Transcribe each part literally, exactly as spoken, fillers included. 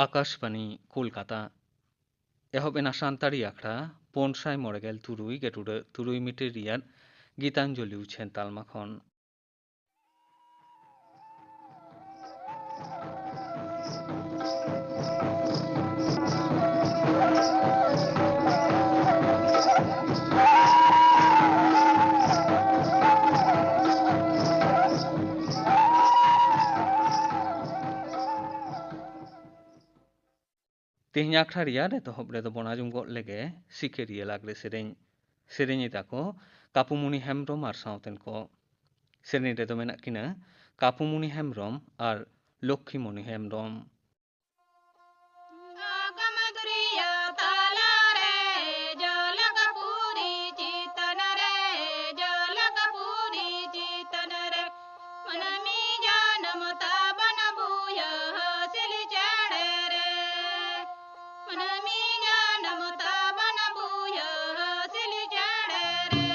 ᱟᱠᱟᱥᱵᱟᱬᱤ ᱠᱳᱞᱠᱟᱛᱟ᱾ ᱮᱦᱚᱵ ᱮᱱᱟ ᱥᱟᱱᱛᱟᱲᱤ ᱟᱠᱷᱲᱟ ᱯᱩᱱ ᱥᱟᱭ ᱢᱚᱬᱮ ᱜᱮᱞ ᱛᱩᱨᱩᱭ ᱜᱮᱴᱩᱰᱟᱹ ᱛᱩᱨᱩᱭ ᱢᱤᱴᱟᱨ ᱨᱮᱭᱟᱜ ᱜᱤᱛᱟᱧᱡᱚᱞᱤ ᱩᱪᱷᱟᱹᱱ ᱛᱟᱞᱢᱟ ᱠᱷᱚᱱ᱾ ᱛᱮᱦᱮᱧ ᱟᱠᱷᱲᱟ ᱨᱮᱭᱟᱜ ᱮᱛᱚᱦᱚᱵ ᱨᱮᱫᱚ ᱵᱚᱱ ᱟᱸᱡᱚᱢ ᱜᱚᱫ ᱞᱮᱜᱮ ᱥᱤᱠᱟᱹᱨᱤᱭᱟᱹ ᱞᱟᱜᱽᱲᱮ ᱥᱮᱨᱮᱧ᱾ ᱥᱮᱨᱮᱧ ᱮᱫᱟ ᱠᱚ ᱠᱟᱯᱩᱢᱩᱱᱤ ᱦᱮᱢᱵᱽᱨᱚᱢ ᱟᱨ ᱥᱟᱶᱛᱮᱱ ᱠᱚ᱾ ᱥᱮᱨᱮᱧ ᱨᱮᱫᱚ ᱢᱮᱱᱟᱜ ᱠᱤᱱᱟ ᱠᱟᱯᱩᱢᱩᱱᱤ ᱦᱮᱢᱵᱽᱨᱚᱢ ᱟᱨ ᱞᱚᱠᱠᱷᱤᱢᱩᱱᱤ ᱦᱮᱢᱵᱽᱨᱚᱢ᱾ ᱟᱠᱟᱢ ᱫᱚᱨᱭᱟ ᱛᱟᱞᱟᱨᱮ ᱡᱚᱞ ᱠᱟᱹᱯᱩᱨᱤ ᱪᱮᱛᱟᱱ ᱨᱮ, ᱡᱚᱞ ᱠᱟᱹᱯᱩᱨᱤ ᱪᱮᱛᱟᱱ ᱨᱮ, ᱢᱟᱹᱱᱢᱤ ᱡᱟᱱᱟᱢ ᱛᱟᱵᱚᱱ ᱵᱩᱭᱟᱹ ᱦᱟᱹᱥᱤᱞ ᱪᱮᱬᱮ ᱨᱮ, ᱢᱟᱹᱱᱢᱤ ᱡᱟᱱᱟᱢ ᱛᱟᱵᱚᱱ ᱵᱩᱭᱟᱹ ᱦᱟᱹᱥᱤᱞ ᱪᱮᱬᱮ ᱨᱮ᱾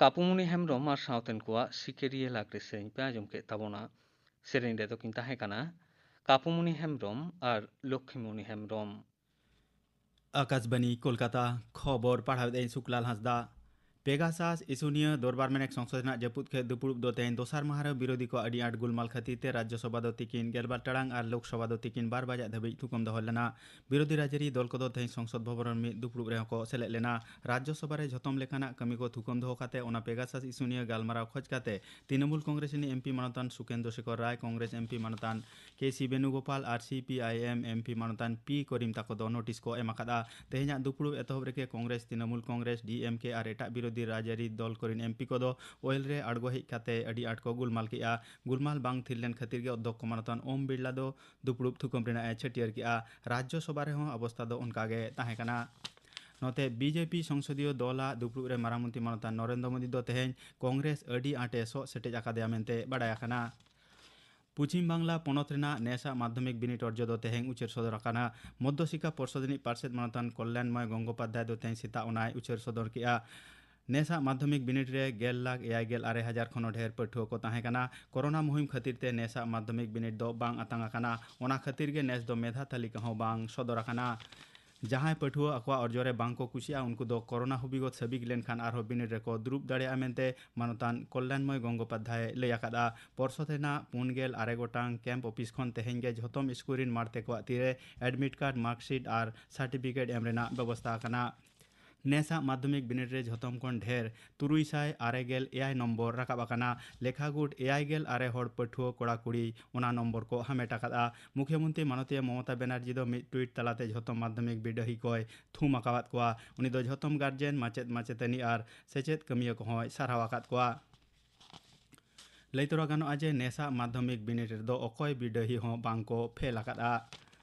ᱠᱟᱯᱩᱢᱩᱱᱤ ᱦᱮᱢᱵᱽᱨᱚᱢ ᱟᱨ ᱥᱟᱶᱛᱮᱱ ᱠᱚᱣᱟᱜ ᱥᱤᱠᱟᱹᱨᱤᱭᱟᱹ ᱞᱟᱜᱽᱲᱮ ᱥᱮᱨᱮᱧ ᱯᱮ ᱟᱸᱡᱚᱢ ᱠᱮᱫ ᱛᱟᱵᱚᱱᱟ᱾ ᱥᱮᱨᱮᱧ ᱨᱮᱫᱚ ᱠᱤᱱ ᱛᱟᱦᱮᱸ ᱠᱟᱱᱟ ᱠᱟᱯᱩᱢᱩᱱᱤ ᱦᱮᱢᱵᱽᱨᱚᱢ ᱟᱨ ᱞᱚᱠᱠᱷᱤᱢᱩᱱᱤ ᱦᱮᱢᱵᱽᱨᱚᱢ᱾ ᱟᱠᱟᱥᱵᱟᱱᱤ ᱠᱳᱞᱠᱟᱛᱟ, ᱠᱷᱚᱵᱚᱨ ᱯᱟᱲᱦᱟᱣᱮᱫ ᱟᱹᱧ ᱥᱩᱠᱞᱟᱞ ᱦᱟᱸᱥᱫᱟ᱾ ᱯᱮᱜᱟᱥᱟᱥ ᱤᱥᱩ ᱱᱤᱭᱟᱹ ᱫᱚᱨᱵᱟᱨ ᱢᱮᱱᱮᱠ ᱥᱚᱝᱥᱚᱫ ᱨᱮᱱᱟᱜ ᱡᱟᱹᱯᱩᱫ ᱠᱷᱮᱛ ᱫᱩᱯᱲᱩᱵ ᱫᱚ ᱛᱮᱦᱮᱧ ᱫᱚᱥᱟᱨ ᱢᱟᱦᱟ ᱨᱮ ᱵᱤᱨᱳᱫᱷᱤ ᱠᱚ ᱟᱹᱰᱤ ᱟᱸᱴ ᱜᱩᱞᱢᱟᱞ ᱠᱷᱟᱹᱛᱤᱨ ᱛᱮ ᱨᱟᱡᱽᱡᱚᱥᱚᱵᱷᱟ ᱫᱚ ᱛᱤᱠᱤᱱ ᱜᱮᱞᱵᱟᱨ ᱴᱟᱲᱟᱝ ᱟᱨ ᱞᱳᱠᱥᱚᱵᱷᱟ ᱫᱚ ᱛᱤᱠᱤᱱ ᱵᱟᱨ ᱵᱟᱡᱟᱜ ᱫᱷᱟᱹᱵᱤᱡ ᱛᱷᱩᱠᱟᱹᱢ ᱫᱚᱦᱚ ᱞᱮᱱᱟ᱾ ᱵᱤᱨᱳᱫᱷᱤ ᱨᱟᱡᱽᱟᱹᱨᱤ ᱫᱚᱞ ᱠᱚᱫᱚ ᱛᱮᱦᱮᱧ ᱥᱚᱝᱥᱚᱫ ᱵᱷᱚᱵᱚᱱ ᱨᱮ ᱢᱤᱫ ᱫᱩᱯᱲᱩᱵ ᱨᱮᱦᱚᱸ ᱠᱚ ᱥᱮᱞᱮᱫ ᱞᱮᱱᱟ᱾ ᱨᱟᱡᱽᱡᱚᱥᱚᱵᱷᱟ ᱨᱮ ᱡᱷᱚᱛᱚᱢ ᱞᱮᱠᱟᱱᱟᱜ ᱠᱟᱹᱢᱤ ᱠᱚ ᱛᱷᱩᱠᱟᱹᱢ ᱫᱚᱦᱚ ᱠᱟᱛᱮ ᱚᱱᱟ ᱯᱮᱜᱟᱥᱟᱥ ᱤᱥᱩ ᱱᱤᱭᱟᱹ ᱜᱟᱞᱢᱟᱨᱟᱣ ᱠᱷᱚᱡᱽ ᱠᱟᱛᱮ ᱛᱨᱤᱱᱚᱢᱩᱞ ᱠᱚᱝᱜᱨᱮᱥ ᱨᱤᱱᱤᱡ ᱮᱢᱯᱤ ᱢᱟᱱᱚᱛᱟᱱ ᱥᱩᱠᱮᱱᱫᱨᱚ ᱥᱮᱠᱷᱚᱨ ᱨᱟᱭ, ᱠᱚᱝᱜᱨᱮᱥ ᱮᱢᱯᱤ ᱢᱟᱱᱚᱛᱟᱱ ᱠᱮ ᱥᱤ ᱵᱮᱱᱩᱜᱳᱯᱟᱞ ᱟᱨ C P I M M P ᱢᱟᱱᱚᱛᱟᱱ ᱯᱤ ᱠᱚᱨᱤᱢ ᱛᱟᱠᱚ ᱫᱚ ᱱᱳᱴᱤᱥ ᱠᱚ ᱮᱢ ᱟᱠᱟᱫᱼᱟ᱾ ᱛᱮᱦᱮᱧᱟᱜ ᱫᱩᱯᱲᱩᱵ ᱮᱛᱚᱦᱚᱵ ᱨᱮᱜᱮ ᱠᱚᱝᱜᱨᱮᱥ, ᱛᱨᱤᱱᱚᱢᱩᱞ ᱠᱚᱝᱜᱨᱮᱥ, ᱰᱤ ᱮᱢ ᱠᱮ ᱟᱨ ᱮᱴᱟᱜ ᱵᱤᱨᱳᱫᱷᱤ ᱨᱟᱡᱽᱟᱹᱨᱤ ᱫᱚᱞ ᱠᱚᱨᱮᱱ ᱮᱢᱯᱤ ᱠᱚᱫᱚ ᱳᱭᱮᱞ ᱨᱮ ᱟᱬᱜᱚ ᱦᱮᱡ ᱠᱟᱛᱮ ᱟᱹᱰᱤ ᱟᱸᱴ ᱠᱚ ᱜᱩᱞᱢᱟᱞ ᱠᱮᱫᱼᱟ᱾ ᱜᱩᱞᱢᱟᱞ ᱵᱟᱝ ᱛᱷᱤᱨ ᱞᱮᱱ ᱠᱷᱟᱹᱛᱤᱨ ᱜᱮ ᱚᱫᱽᱫᱷᱚᱠᱠᱷᱚ ᱢᱟᱱᱚᱛᱟᱱ ᱳᱢ ᱵᱤᱨᱞᱟ ᱫᱚ ᱫᱩᱯᱲᱩᱵ ᱛᱷᱩᱠᱟᱹᱢ ᱨᱮᱱᱟᱜ ᱮ ᱪᱷᱟᱹᱴᱭᱟᱹᱨ ᱠᱮᱫᱼᱟ᱾ ᱨᱟᱡᱽᱡᱚᱥᱚᱵᱷᱟ ᱨᱮᱦᱚᱸ ᱚᱵᱚᱥᱛᱟ ᱫᱚ ᱚᱱᱠᱟ ᱜᱮ ᱛᱟᱦᱮᱸ ᱠᱟᱱᱟ᱾ ᱱᱚᱛᱮ ᱵᱤ ᱡᱮ ᱯᱤ ᱥᱚᱝᱥᱚᱫᱤᱭᱚ ᱫᱚᱞᱟᱜ ᱫᱩᱯᱲᱩᱵ ᱨᱮ ᱢᱟᱨᱟᱝ ᱢᱚᱱᱛᱨᱤ ᱢᱟᱱᱚᱛᱟᱱ ᱱᱚᱨᱮᱱᱫᱨᱚ ᱢᱳᱫᱤ ᱫᱚ ᱛᱮᱦᱮᱧ ᱠᱚᱝᱜᱨᱮᱥ ᱟᱹᱰᱤ ᱟᱸᱴᱮ ᱥᱚᱜ ᱥᱮᱴᱮᱡ ᱟᱠᱟᱫᱮᱭᱟ ᱢᱮᱱᱛᱮ ᱵᱟᱰᱟᱭ ᱟᱠᱟᱱᱟ᱾ ᱯᱚᱪᱷᱤᱢ ᱵᱟᱝᱞᱟ ᱯᱚᱱᱚᱛ ᱨᱮᱱᱟᱜ ᱱᱮᱥᱟᱜ ᱢᱟᱫᱽᱫᱷᱚᱢᱤᱠ ᱵᱤᱱᱤᱰ ᱚᱨᱡᱚ ᱫᱚ ᱛᱮᱦᱮᱧ ᱩᱪᱟᱹᱲ ᱥᱚᱫᱚᱨ ᱟᱠᱟᱱᱟ᱾ ᱢᱚᱫᱽᱫᱷᱚ ᱥᱤᱠᱠᱷᱟ ᱯᱚᱨᱥᱚᱫ ᱨᱤᱱᱤᱡ ᱯᱟᱨᱥᱮᱛ ᱢᱟᱱᱚᱛᱟᱱ ᱠᱚᱞᱭᱟᱱᱢᱚᱭ ᱜᱚᱝᱜᱳᱯᱟᱫᱽᱫᱷᱟᱭ ᱫᱚ ᱛᱮᱦᱮᱧ ᱥᱮᱛᱟᱜ ᱚᱱᱟᱭ ᱩᱪᱟᱹᱲ ᱥᱚᱫᱚᱨ ᱠᱮᱫᱼᱟ᱾ ᱱᱮᱥᱟᱜ ᱢᱟᱫᱽᱫᱷᱚᱢᱤᱠ ᱵᱤᱱᱤᱰ ᱨᱮ ᱜᱮᱞ ᱞᱟᱠᱷ ᱮᱭᱟᱭ ᱜᱮᱞ ᱟᱨᱮ ᱦᱟᱡᱟᱨ ᱠᱷᱚᱱ ᱦᱚᱸ ᱰᱷᱮᱨ ᱯᱟᱹᱴᱷᱩᱣᱟᱹ ᱠᱚ ᱛᱟᱦᱮᱸ ᱠᱟᱱᱟ᱾ ᱠᱳᱨᱳᱱᱟ ᱢᱩᱦᱤᱢ ᱠᱷᱟᱹᱛᱤᱨ ᱛᱮ ᱱᱮᱥᱟᱜ ᱢᱟᱫᱽᱫᱷᱚᱢᱤᱠ ᱵᱤᱱᱤᱰ ᱫᱚ ᱵᱟᱝ ᱟᱛᱟᱝ ᱟᱠᱟᱱᱟ᱾ ᱚᱱᱟ ᱠᱷᱟᱹᱛᱤᱨ ᱜᱮ ᱱᱮᱥ ᱫᱚ ᱢᱮᱫᱷᱟ ᱛᱟᱹᱞᱤᱠᱟ ᱦᱚᱸ ᱵᱟᱝ ᱥᱚᱫᱚᱨ ᱟᱠᱟᱱᱟ᱾ ᱡᱟᱦᱟᱸᱭ ᱯᱟᱹᱴᱷᱩᱣᱟᱹ ᱟᱠᱚᱣᱟᱜ ᱚᱨᱡᱚ ᱨᱮ ᱵᱟᱝ ᱠᱚ ᱠᱩᱥᱤᱜᱼᱟ, ᱩᱱᱠᱩ ᱫᱚ ᱠᱳᱨᱳᱱᱟ ᱦᱚᱵᱤᱜᱚᱛ ᱥᱟᱹᱵᱤᱠ ᱞᱮᱱᱠᱷᱟᱱ ᱟᱨᱦᱚᱸ ᱵᱤᱱᱤᱰ ᱨᱮᱠᱚ ᱫᱩᱲᱩᱵ ᱫᱟᱲᱮᱭᱟᱜᱼᱟ ᱢᱮᱱᱛᱮ ᱢᱟᱱᱚᱛᱟᱱ ᱠᱚᱞᱭᱟᱱᱢᱚᱭ ᱜᱚᱝᱜᱳᱯᱟᱫᱽᱫᱷᱟᱭ ᱞᱟᱹᱭ ᱟᱠᱟᱫᱼᱟ᱾ ᱯᱚᱨᱥᱚᱫ ᱨᱮᱱᱟᱜ ᱯᱩᱱ ᱜᱮᱞ ᱟᱨᱮ ᱜᱚᱴᱟᱝ ᱠᱮᱢᱯ ᱚᱯᱷᱤᱥ ᱠᱷᱚᱱ ᱛᱮᱦᱮᱧ ᱜᱮ ᱡᱷᱚᱛᱚᱢ ᱥᱠᱩᱞ ᱨᱤᱱ ᱢᱟᱲᱛᱮ ᱠᱚᱣᱟᱜ ᱛᱤᱨᱮ ᱮᱰᱢᱤᱴ ᱠᱟᱨᱰ, ᱢᱟᱨᱠᱥᱤᱴ ᱟᱨ ᱥᱟᱨᱴᱤᱯᱷᱤᱠᱮᱴ ᱮᱢ ᱨᱮᱱᱟᱜ ᱵᱮᱵᱚᱥᱛᱟ ᱟᱠᱟᱱᱟ᱾ ᱱᱮᱥᱟᱜ ᱢᱟᱫᱽᱫᱷᱚᱢᱤᱠ ᱵᱤᱱᱤᱰ ᱨᱮ ᱡᱷᱚᱛᱚᱢ ᱠᱷᱚᱱ ᱰᱷᱮᱨ ᱛᱩᱨᱩᱭ ᱥᱟᱭ ᱟᱨᱮ ᱜᱮᱞ ᱮᱭᱟᱭ ᱱᱚᱢᱵᱚᱨ ᱨᱟᱠᱟᱵ ᱟᱠᱟᱱᱟ᱾ ᱞᱮᱠᱷᱟ ᱜᱩᱴ ᱮᱭᱟᱭ ᱜᱮᱞ ᱟᱨᱮ ᱦᱚᱲ ᱯᱟᱹᱴᱷᱩᱣᱟᱹ ᱠᱚᱲᱟ ᱠᱩᱲᱤ ᱚᱱᱟ ᱱᱚᱢᱵᱚᱨ ᱠᱚ ᱦᱟᱢᱮᱴ ᱟᱠᱟᱫᱼᱟ᱾ ᱢᱩᱠᱷᱭᱚᱢᱚᱱᱛᱨᱤ ᱢᱟᱱᱚᱛᱤᱭᱟᱹ ᱢᱚᱢᱚᱛᱟ ᱵᱮᱱᱟᱨᱡᱤ ᱫᱚ ᱢᱤᱫ ᱴᱩᱭᱤᱴ ᱛᱟᱞᱟᱛᱮ ᱡᱷᱚᱛᱚᱢ ᱢᱟᱫᱽᱫᱷᱚᱢᱤᱠ ᱵᱤᱰᱟᱹᱦᱤ ᱠᱚᱭ ᱛᱷᱩᱢ ᱟᱠᱟᱣᱟᱫ ᱠᱚᱣᱟ᱾ ᱩᱱᱤ ᱫᱚ ᱡᱷᱚᱛᱚᱢ ᱜᱟᱨᱡᱮᱱ, ᱢᱟᱪᱮᱫ ᱢᱟᱪᱮᱛᱟᱹᱱᱤ ᱟᱨ ᱥᱮᱪᱮᱫ ᱠᱟᱹᱢᱤᱭᱟᱹ ᱠᱚᱦᱚᱸᱭ ᱥᱟᱨᱦᱟᱣ ᱟᱠᱟᱫ ᱠᱚᱣᱟ᱾ ᱞᱟᱹᱭ ᱛᱚᱨᱟ ᱜᱟᱱᱚᱜᱼᱟ ᱡᱮ ᱱᱮᱥᱟᱜ ᱢᱟᱫᱽᱫᱷᱚᱢᱤᱠ ᱵᱤᱱᱤᱰ ᱨᱮᱫᱚ ᱚᱠᱚᱭ ᱵᱤᱰᱟᱹᱦᱤ ᱦᱚᱸ ᱵᱟᱝ ᱠᱚ ᱯᱷᱮᱞ ᱟᱠᱟᱫᱼᱟ᱾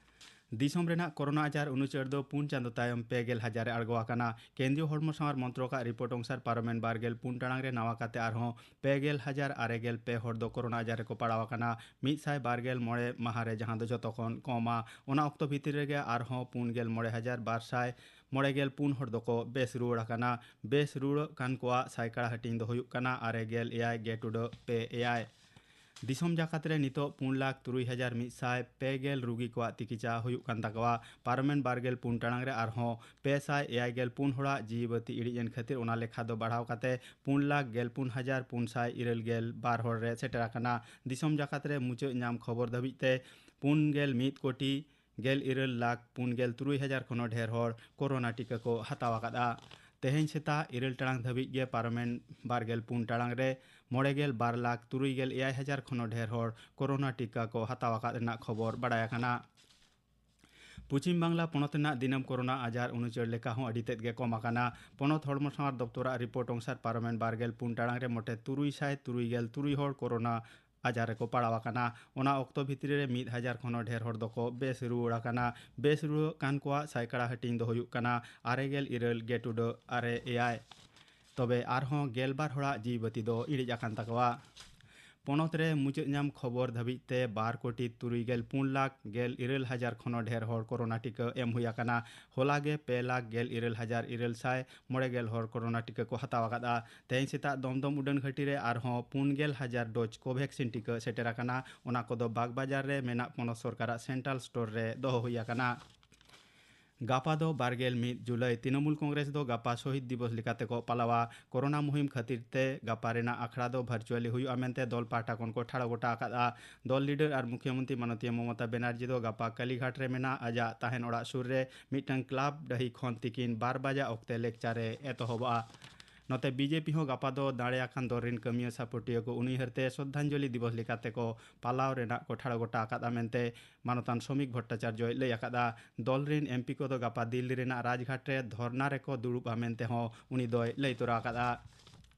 ᱫᱤᱥᱚᱢ ᱨᱮᱱᱟᱜ ᱠᱳᱨᱳᱱᱟ ᱟᱡᱟᱨ ᱩᱱᱩᱪᱟᱹᱨ ᱫᱚ ᱯᱩᱱ ᱪᱟᱸᱫᱚ ᱛᱟᱭᱚᱢ ᱯᱮ ᱜᱮᱞ ᱦᱟᱡᱟᱨ ᱮ ᱟᱬᱜᱚ ᱟᱠᱟᱱᱟ᱾ ᱠᱮᱱᱫᱨᱤᱭᱚ ᱦᱚᱲᱢᱚ ᱥᱟᱶᱟᱨ ᱢᱚᱱᱛᱨᱚᱠᱟᱜ ᱨᱤᱯᱳᱨᱴ ᱚᱱᱩᱥᱟᱨ ᱯᱟᱨᱚᱢᱮᱱ ᱵᱟᱨ ᱜᱮᱞ ᱯᱩᱱ ᱴᱟᱲᱟᱝ ᱨᱮ ᱱᱟᱣᱟ ᱠᱟᱛᱮ ᱟᱨᱦᱚᱸ ᱯᱮ ᱜᱮᱞ ᱦᱟᱡᱟᱨ ᱟᱨᱮ ᱜᱮᱞ ᱯᱮ ᱦᱚᱲ ᱫᱚ ᱠᱳᱨᱳᱱᱟ ᱟᱡᱟᱨ ᱨᱮᱠᱚ ᱯᱟᱲᱟᱣ ᱟᱠᱟᱱᱟ᱾ ᱢᱤᱫ ᱥᱟᱭ ᱵᱟᱨ ᱜᱮᱞ ᱢᱚᱬᱮ ᱢᱟᱦᱟ ᱨᱮ, ᱡᱟᱦᱟᱸ ᱫᱚ ᱡᱚᱛᱚ ᱠᱷᱚᱱ ᱠᱚᱢᱟ, ᱚᱱᱟ ᱚᱠᱛᱚ ᱵᱷᱤᱛᱤᱨ ᱨᱮᱜᱮ ᱟᱨᱦᱚᱸ ᱯᱩᱱ ᱜᱮᱞ ᱢᱚᱬᱮ ᱦᱟᱡᱟᱨ ᱵᱟᱨ ᱥᱟᱭ ᱢᱚᱬᱮ ᱜᱮᱞ ᱯᱩᱱ ᱦᱚᱲ ᱫᱚᱠᱚ ᱵᱮᱥ ᱨᱩᱣᱟᱹᱲ ᱟᱠᱟᱱᱟ᱾ ᱵᱮᱥ ᱨᱩᱣᱟᱹᱲᱚᱜ ᱠᱟᱱ ᱠᱚᱣᱟᱜ ᱥᱟᱭᱠᱟᱲᱟ ᱦᱟᱹᱴᱤᱧ ᱫᱚ ᱦᱩᱭᱩᱜ ᱠᱟᱱᱟ ᱟᱨᱮ ᱜᱮᱞ ᱮᱭᱟᱭ ᱜᱮ ᱴᱩᱰᱟᱹᱜ ᱯᱮ ᱮᱭᱟᱭ᱾ ᱫᱤᱥᱚᱢ ᱡᱟᱠᱟᱛ ᱨᱮ ᱱᱤᱛᱚᱜ ᱯᱩᱱ ᱞᱟᱠᱷ ᱛᱩᱨᱩᱭ ᱦᱟᱡᱟᱨ ᱢᱤᱫ ᱥᱟᱭ ᱯᱮ ᱜᱮᱞ ᱨᱩᱜᱤ ᱠᱚᱣᱟᱜ ᱛᱤᱠᱤᱪᱷᱟ ᱦᱩᱭᱩᱜ ᱠᱟᱱ ᱛᱟᱠᱚᱣᱟ᱾ ᱯᱟᱨᱚᱢᱮᱱ ᱵᱟᱨ ᱜᱮᱞ ᱯᱩᱱ ᱴᱟᱲᱟᱝ ᱨᱮ ᱟᱨᱦᱚᱸ ᱯᱮ ᱥᱟᱭ ᱮᱭᱟᱭ ᱜᱮᱞ ᱯᱩᱱ ᱦᱚᱲᱟᱜ ᱡᱤᱣᱤ ᱵᱟᱹᱛᱤ ᱤᱲᱤᱡ ᱮᱱ ᱠᱷᱟᱹᱛᱤᱨ ᱚᱱᱟ ᱞᱮᱠᱷᱟ ᱫᱚ ᱵᱟᱲᱦᱟᱣ ᱠᱟᱛᱮ ᱯᱩᱱ ᱞᱟᱠᱷ ᱜᱮᱞ ᱯᱩᱱ ᱦᱟᱡᱟᱨ ᱯᱩᱱ ᱥᱟᱭ ᱤᱨᱟᱹᱞ ᱜᱮᱞ ᱵᱟᱨ ᱦᱚᱲ ᱨᱮ ᱥᱮᱴᱮᱨ ᱟᱠᱟᱱᱟ᱾ ᱫᱤᱥᱚᱢ ᱡᱟᱠᱟᱛ ᱨᱮ ᱢᱩᱪᱟᱹᱫ ᱧᱟᱢ ᱠᱷᱚᱵᱚᱨ ᱫᱷᱟᱹᱵᱤᱡ ᱛᱮ ᱯᱩᱱ ᱜᱮᱞ ᱢᱤᱫ ᱠᱳᱴᱤ ᱜᱮᱞ ᱤᱨᱟᱹᱞ ᱞᱟᱠᱷ ᱯᱩᱱ ᱜᱮᱞ ᱛᱩᱨᱩᱭ ᱦᱟᱡᱟᱨ ᱠᱷᱚᱱ ᱦᱚᱸ ᱰᱷᱮᱨ ᱦᱚᱲ ᱠᱳᱨᱳᱱᱟ ᱴᱤᱠᱟᱹ ᱠᱚ ᱦᱟᱛᱟᱣ ᱟᱠᱟᱫᱼᱟ᱾ ᱛᱮᱦᱮᱧ ᱥᱮᱛᱟᱜ ᱤᱨᱟᱹᱞ ᱴᱟᱲᱟᱝ ᱫᱷᱟᱹᱵᱤᱡ ᱜᱮ ᱯᱟᱨᱚᱢᱮᱱ ᱵᱟᱨ ᱜᱮᱞ ᱯᱩᱱ ᱴᱟᱲᱟᱝ ᱨᱮ ᱢᱚᱬᱮ ᱜᱮᱞ ᱵᱟᱨ ᱞᱟᱠᱷ ᱛᱩᱨᱩᱭ ᱜᱮᱞ ᱮᱭᱟᱭ ᱦᱟᱡᱟᱨ ᱠᱷᱚᱱ ᱦᱚᱸ ᱰᱷᱮᱨ ᱦᱚᱲ ᱠᱳᱨᱳᱱᱟ ᱴᱤᱠᱟᱹ ᱠᱚ ᱦᱟᱛᱟᱣ ᱟᱠᱟᱫ ᱨᱮᱱᱟᱜ ᱠᱷᱚᱵᱚᱨ ᱵᱟᱲᱟᱭ ᱟᱠᱟᱱᱟ᱾ ᱯᱚᱪᱷᱤᱢ ᱵᱟᱝᱞᱟ ᱯᱚᱱᱚᱛ ᱨᱮᱱᱟᱜ ᱫᱤᱱᱟᱹᱢ ᱠᱳᱨᱳᱱᱟ ᱟᱡᱟᱨ ᱩᱱᱩᱪᱟᱹᱲ ᱞᱮᱠᱟ ᱦᱚᱸ ᱟᱹᱰᱤ ᱛᱮᱫ ᱜᱮ ᱠᱚᱢ ᱟᱠᱟᱱᱟ᱾ ᱯᱚᱱᱚᱛ ᱦᱚᱲᱢᱚ ᱥᱟᱶᱟᱨ ᱫᱚᱯᱛᱚᱨᱟᱜ ᱨᱤᱯᱳᱨᱴ ᱚᱱᱩᱥᱟᱨ ᱯᱟᱨᱚᱢᱮᱱ ᱵᱟᱨ ᱜᱮᱞ ᱯᱩᱱ ᱴᱟᱲᱟᱝ ᱨᱮ ᱢᱚᱴᱮ ᱛᱩᱨᱩᱭ ᱥᱟᱭ ᱛᱩᱨᱩᱭ ᱜᱮᱞ ᱛᱩᱨᱩᱭ ᱦᱚᱲ ᱠᱳᱨᱳᱱᱟ ᱟᱡᱟᱨ ᱨᱮᱠᱚ ᱯᱟᱲᱟᱣ ᱟᱠᱟᱱᱟ᱾ ᱚᱱᱟ ᱚᱠᱛᱚ ᱵᱷᱤᱛᱨᱤ ᱨᱮ ᱢᱤᱫ ᱦᱟᱡᱟᱨ ᱠᱷᱚᱱ ᱦᱚᱸ ᱰᱷᱮᱨ ᱦᱚᱲ ᱫᱚᱠᱚ ᱵᱮᱥ ᱨᱩᱣᱟᱹᱲ ᱟᱠᱟᱱᱟ᱾ ᱵᱮᱥ ᱨᱩᱣᱟᱹᱲ ᱠᱟᱱ ᱠᱚᱣᱟᱜ ᱥᱟᱭᱠᱟᱲᱟ ᱦᱟᱹᱴᱤᱧ ᱫᱚ ᱦᱩᱭᱩᱜ ᱠᱟᱱᱟ ᱟᱨᱮ ᱜᱮᱞ ᱤᱨᱟᱹᱞ ᱜᱮ ᱴᱩᱰᱟᱹᱜ ᱟᱨᱮ ᱮᱭᱟᱭ᱾ ᱛᱚᱵᱮ ᱟᱨᱦᱚᱸ ᱜᱮᱞ ᱵᱟᱨ ᱦᱚᱲᱟᱜ ᱡᱤᱣᱤ ᱵᱟᱹᱛᱤ ᱫᱚ ᱤᱲᱤᱡ ᱟᱠᱟᱱ ᱛᱟᱠᱚᱣᱟ᱾ ᱯᱚᱱᱚᱛ ᱨᱮ ᱢᱩᱪᱟᱹᱫ ᱧᱟᱢ ᱠᱷᱚᱵᱚᱨ ᱫᱷᱟᱹᱵᱤᱡ ᱛᱮ ᱵᱟᱨ ᱠᱳᱴᱤ ᱛᱩᱨᱩᱭ ᱜᱮᱞ ᱯᱩᱱ ᱞᱟᱠᱷ ᱜᱮᱞ ᱤᱨᱟᱹᱞ ᱦᱟᱡᱟᱨ ᱠᱷᱚᱱ ᱦᱚᱸ ᱰᱷᱮᱨ ᱦᱚᱲ ᱠᱳᱨᱳᱱᱟ ᱴᱤᱠᱟᱹ ᱮᱢ ᱦᱩᱭ ᱟᱠᱟᱱᱟ᱾ ᱦᱚᱞᱟ ᱜᱮ ᱯᱮ ᱞᱟᱠᱷ ᱜᱮᱞ ᱤᱨᱟᱹᱞ ᱦᱟᱡᱟᱨ ᱤᱨᱟᱹᱞ ᱥᱟᱭ ᱢᱚᱬᱮ ᱜᱮᱞ ᱦᱚᱲ ᱠᱳᱨᱳᱱᱟ ᱴᱤᱠᱟᱹ ᱠᱚ ᱦᱟᱛᱟᱣ ᱟᱠᱟᱫᱼᱟ᱾ ᱛᱮᱦᱮᱧ ᱥᱮᱛᱟᱜ ᱫᱚᱢᱫᱚᱢ ᱩᱰᱟᱹᱱ ᱜᱷᱟᱹᱴᱤ ᱨᱮ ᱟᱨᱦᱚᱸ ᱯᱩᱱ ᱜᱮᱞ ᱦᱟᱡᱟᱨ ᱰᱳᱡᱽ ᱠᱳᱵᱷᱮᱠᱥᱤᱱ ᱴᱤᱠᱟᱹ ᱥᱮᱴᱮᱨ ᱟᱠᱟᱱᱟ᱾ ᱚᱱᱟ ᱠᱚᱫᱚ ᱵᱟᱜᱽ ᱵᱟᱡᱟᱨ ᱨᱮ ᱢᱮᱱᱟᱜ ᱯᱚᱱᱚᱛ ᱥᱚᱨᱠᱟᱨᱟᱜ ᱥᱮᱱᱴᱨᱟᱞ ᱥᱴᱳᱨ ᱨᱮ ᱫᱚᱦᱚ ᱦᱩᱭ ᱟᱠᱟᱱᱟ᱾ ᱜᱟᱯᱟ ᱫᱚ ᱵᱟᱨ ᱜᱮᱞ ᱢᱤᱫ ᱡᱩᱞᱟᱭ᱾ ᱛᱨᱤᱱᱚᱢᱩᱞ ᱠᱚᱝᱜᱨᱮᱥ ᱫᱚ ᱜᱟᱯᱟ ᱥᱚᱦᱤᱫ ᱫᱤᱵᱚᱥ ᱞᱮᱠᱟᱛᱮ ᱠᱚ ᱯᱟᱞᱟᱣᱟ᱾ ᱠᱳᱨᱳᱱᱟ ᱢᱩᱦᱤᱢ ᱠᱷᱟᱹᱛᱤᱨ ᱛᱮ ᱜᱟᱯᱟ ᱨᱮᱱᱟᱜ ᱟᱠᱷᱲᱟ ᱫᱚ ᱵᱷᱟᱨᱪᱩᱣᱟᱞᱤ ᱦᱩᱭᱩᱜᱼᱟ ᱢᱮᱱᱛᱮ ᱫᱚᱞ ᱯᱟᱦᱴᱟ ᱠᱷᱚᱱ ᱠᱚ ᱴᱷᱟᱲᱚ ᱜᱚᱴᱟ ᱟᱠᱟᱫᱼᱟ᱾ ᱫᱚᱞ ᱞᱤᱰᱟᱨ ᱟᱨ ᱢᱩᱠᱷᱭᱚᱢᱚᱱᱛᱨᱤ ᱢᱟᱱᱚᱛᱤᱭᱟᱹ ᱢᱚᱢᱚᱛᱟ ᱵᱮᱱᱟᱨᱡᱤ ᱫᱚ ᱜᱟᱯᱟ ᱠᱟᱞᱤᱜᱷᱟᱴ ᱨᱮ ᱢᱮᱱᱟᱜ ᱟᱡᱟᱜ ᱛᱟᱦᱮᱱ ᱚᱲᱟᱜ ᱥᱩᱨ ᱨᱮ ᱢᱤᱫᱴᱟᱝ ᱠᱞᱟᱵᱽ ᱰᱟᱹᱦᱤ ᱠᱷᱚᱱ ᱛᱤᱠᱤᱱ ᱵᱟᱨ ᱵᱟᱡᱟ ᱚᱠᱛᱮ ᱞᱮᱠᱪᱟᱨ ᱮ ᱮᱛᱚᱦᱚᱵᱚᱜᱼᱟ᱾ ᱱᱚᱛᱮ ᱵᱤᱡᱮᱯᱤ ᱦᱚᱸ ᱜᱟᱯᱟ ᱫᱚ ᱫᱟᱲᱮ ᱟᱠᱟᱱ ᱫᱚᱞ ᱨᱮᱱ ᱠᱟᱹᱢᱤᱭᱟᱹ ᱥᱟᱯᱚᱴᱤᱭᱟᱹ ᱠᱚ ᱩᱱᱩᱭᱦᱟᱹᱨ ᱛᱮ ᱥᱨᱚᱫᱷᱟᱧᱡᱚᱞᱤ ᱫᱤᱵᱚᱥ ᱞᱮᱠᱟᱛᱮ ᱠᱚ ᱯᱟᱞᱟᱣ ᱨᱮᱱᱟᱜ ᱠᱚ ᱴᱷᱟᱲᱚ ᱜᱚᱴᱟ ᱟᱠᱟᱫᱼᱟ ᱢᱮᱱᱛᱮ ᱢᱟᱱᱚᱛᱟᱱ ᱥᱚᱢᱤᱠ ᱵᱷᱚᱴᱴᱟᱪᱟᱨᱡᱚᱭ ᱞᱟᱹᱭ ᱟᱠᱟᱫᱼᱟ᱾ ᱫᱚᱞ ᱨᱮᱱ ᱮᱢᱯᱤ ᱠᱚᱫᱚ ᱜᱟᱯᱟ ᱫᱤᱞᱞᱤ ᱨᱮᱱᱟᱜ ᱨᱟᱡᱽᱜᱷᱟᱴ ᱨᱮ ᱫᱷᱚᱨᱱᱟ ᱨᱮᱠᱚ ᱫᱩᱲᱩᱵᱼᱟ ᱢᱮᱱᱛᱮ ᱦᱚᱸ ᱩᱱᱤ ᱫᱚᱭ ᱞᱟᱹᱭ ᱛᱚᱨᱟ ᱟᱠᱟᱫᱼᱟ᱾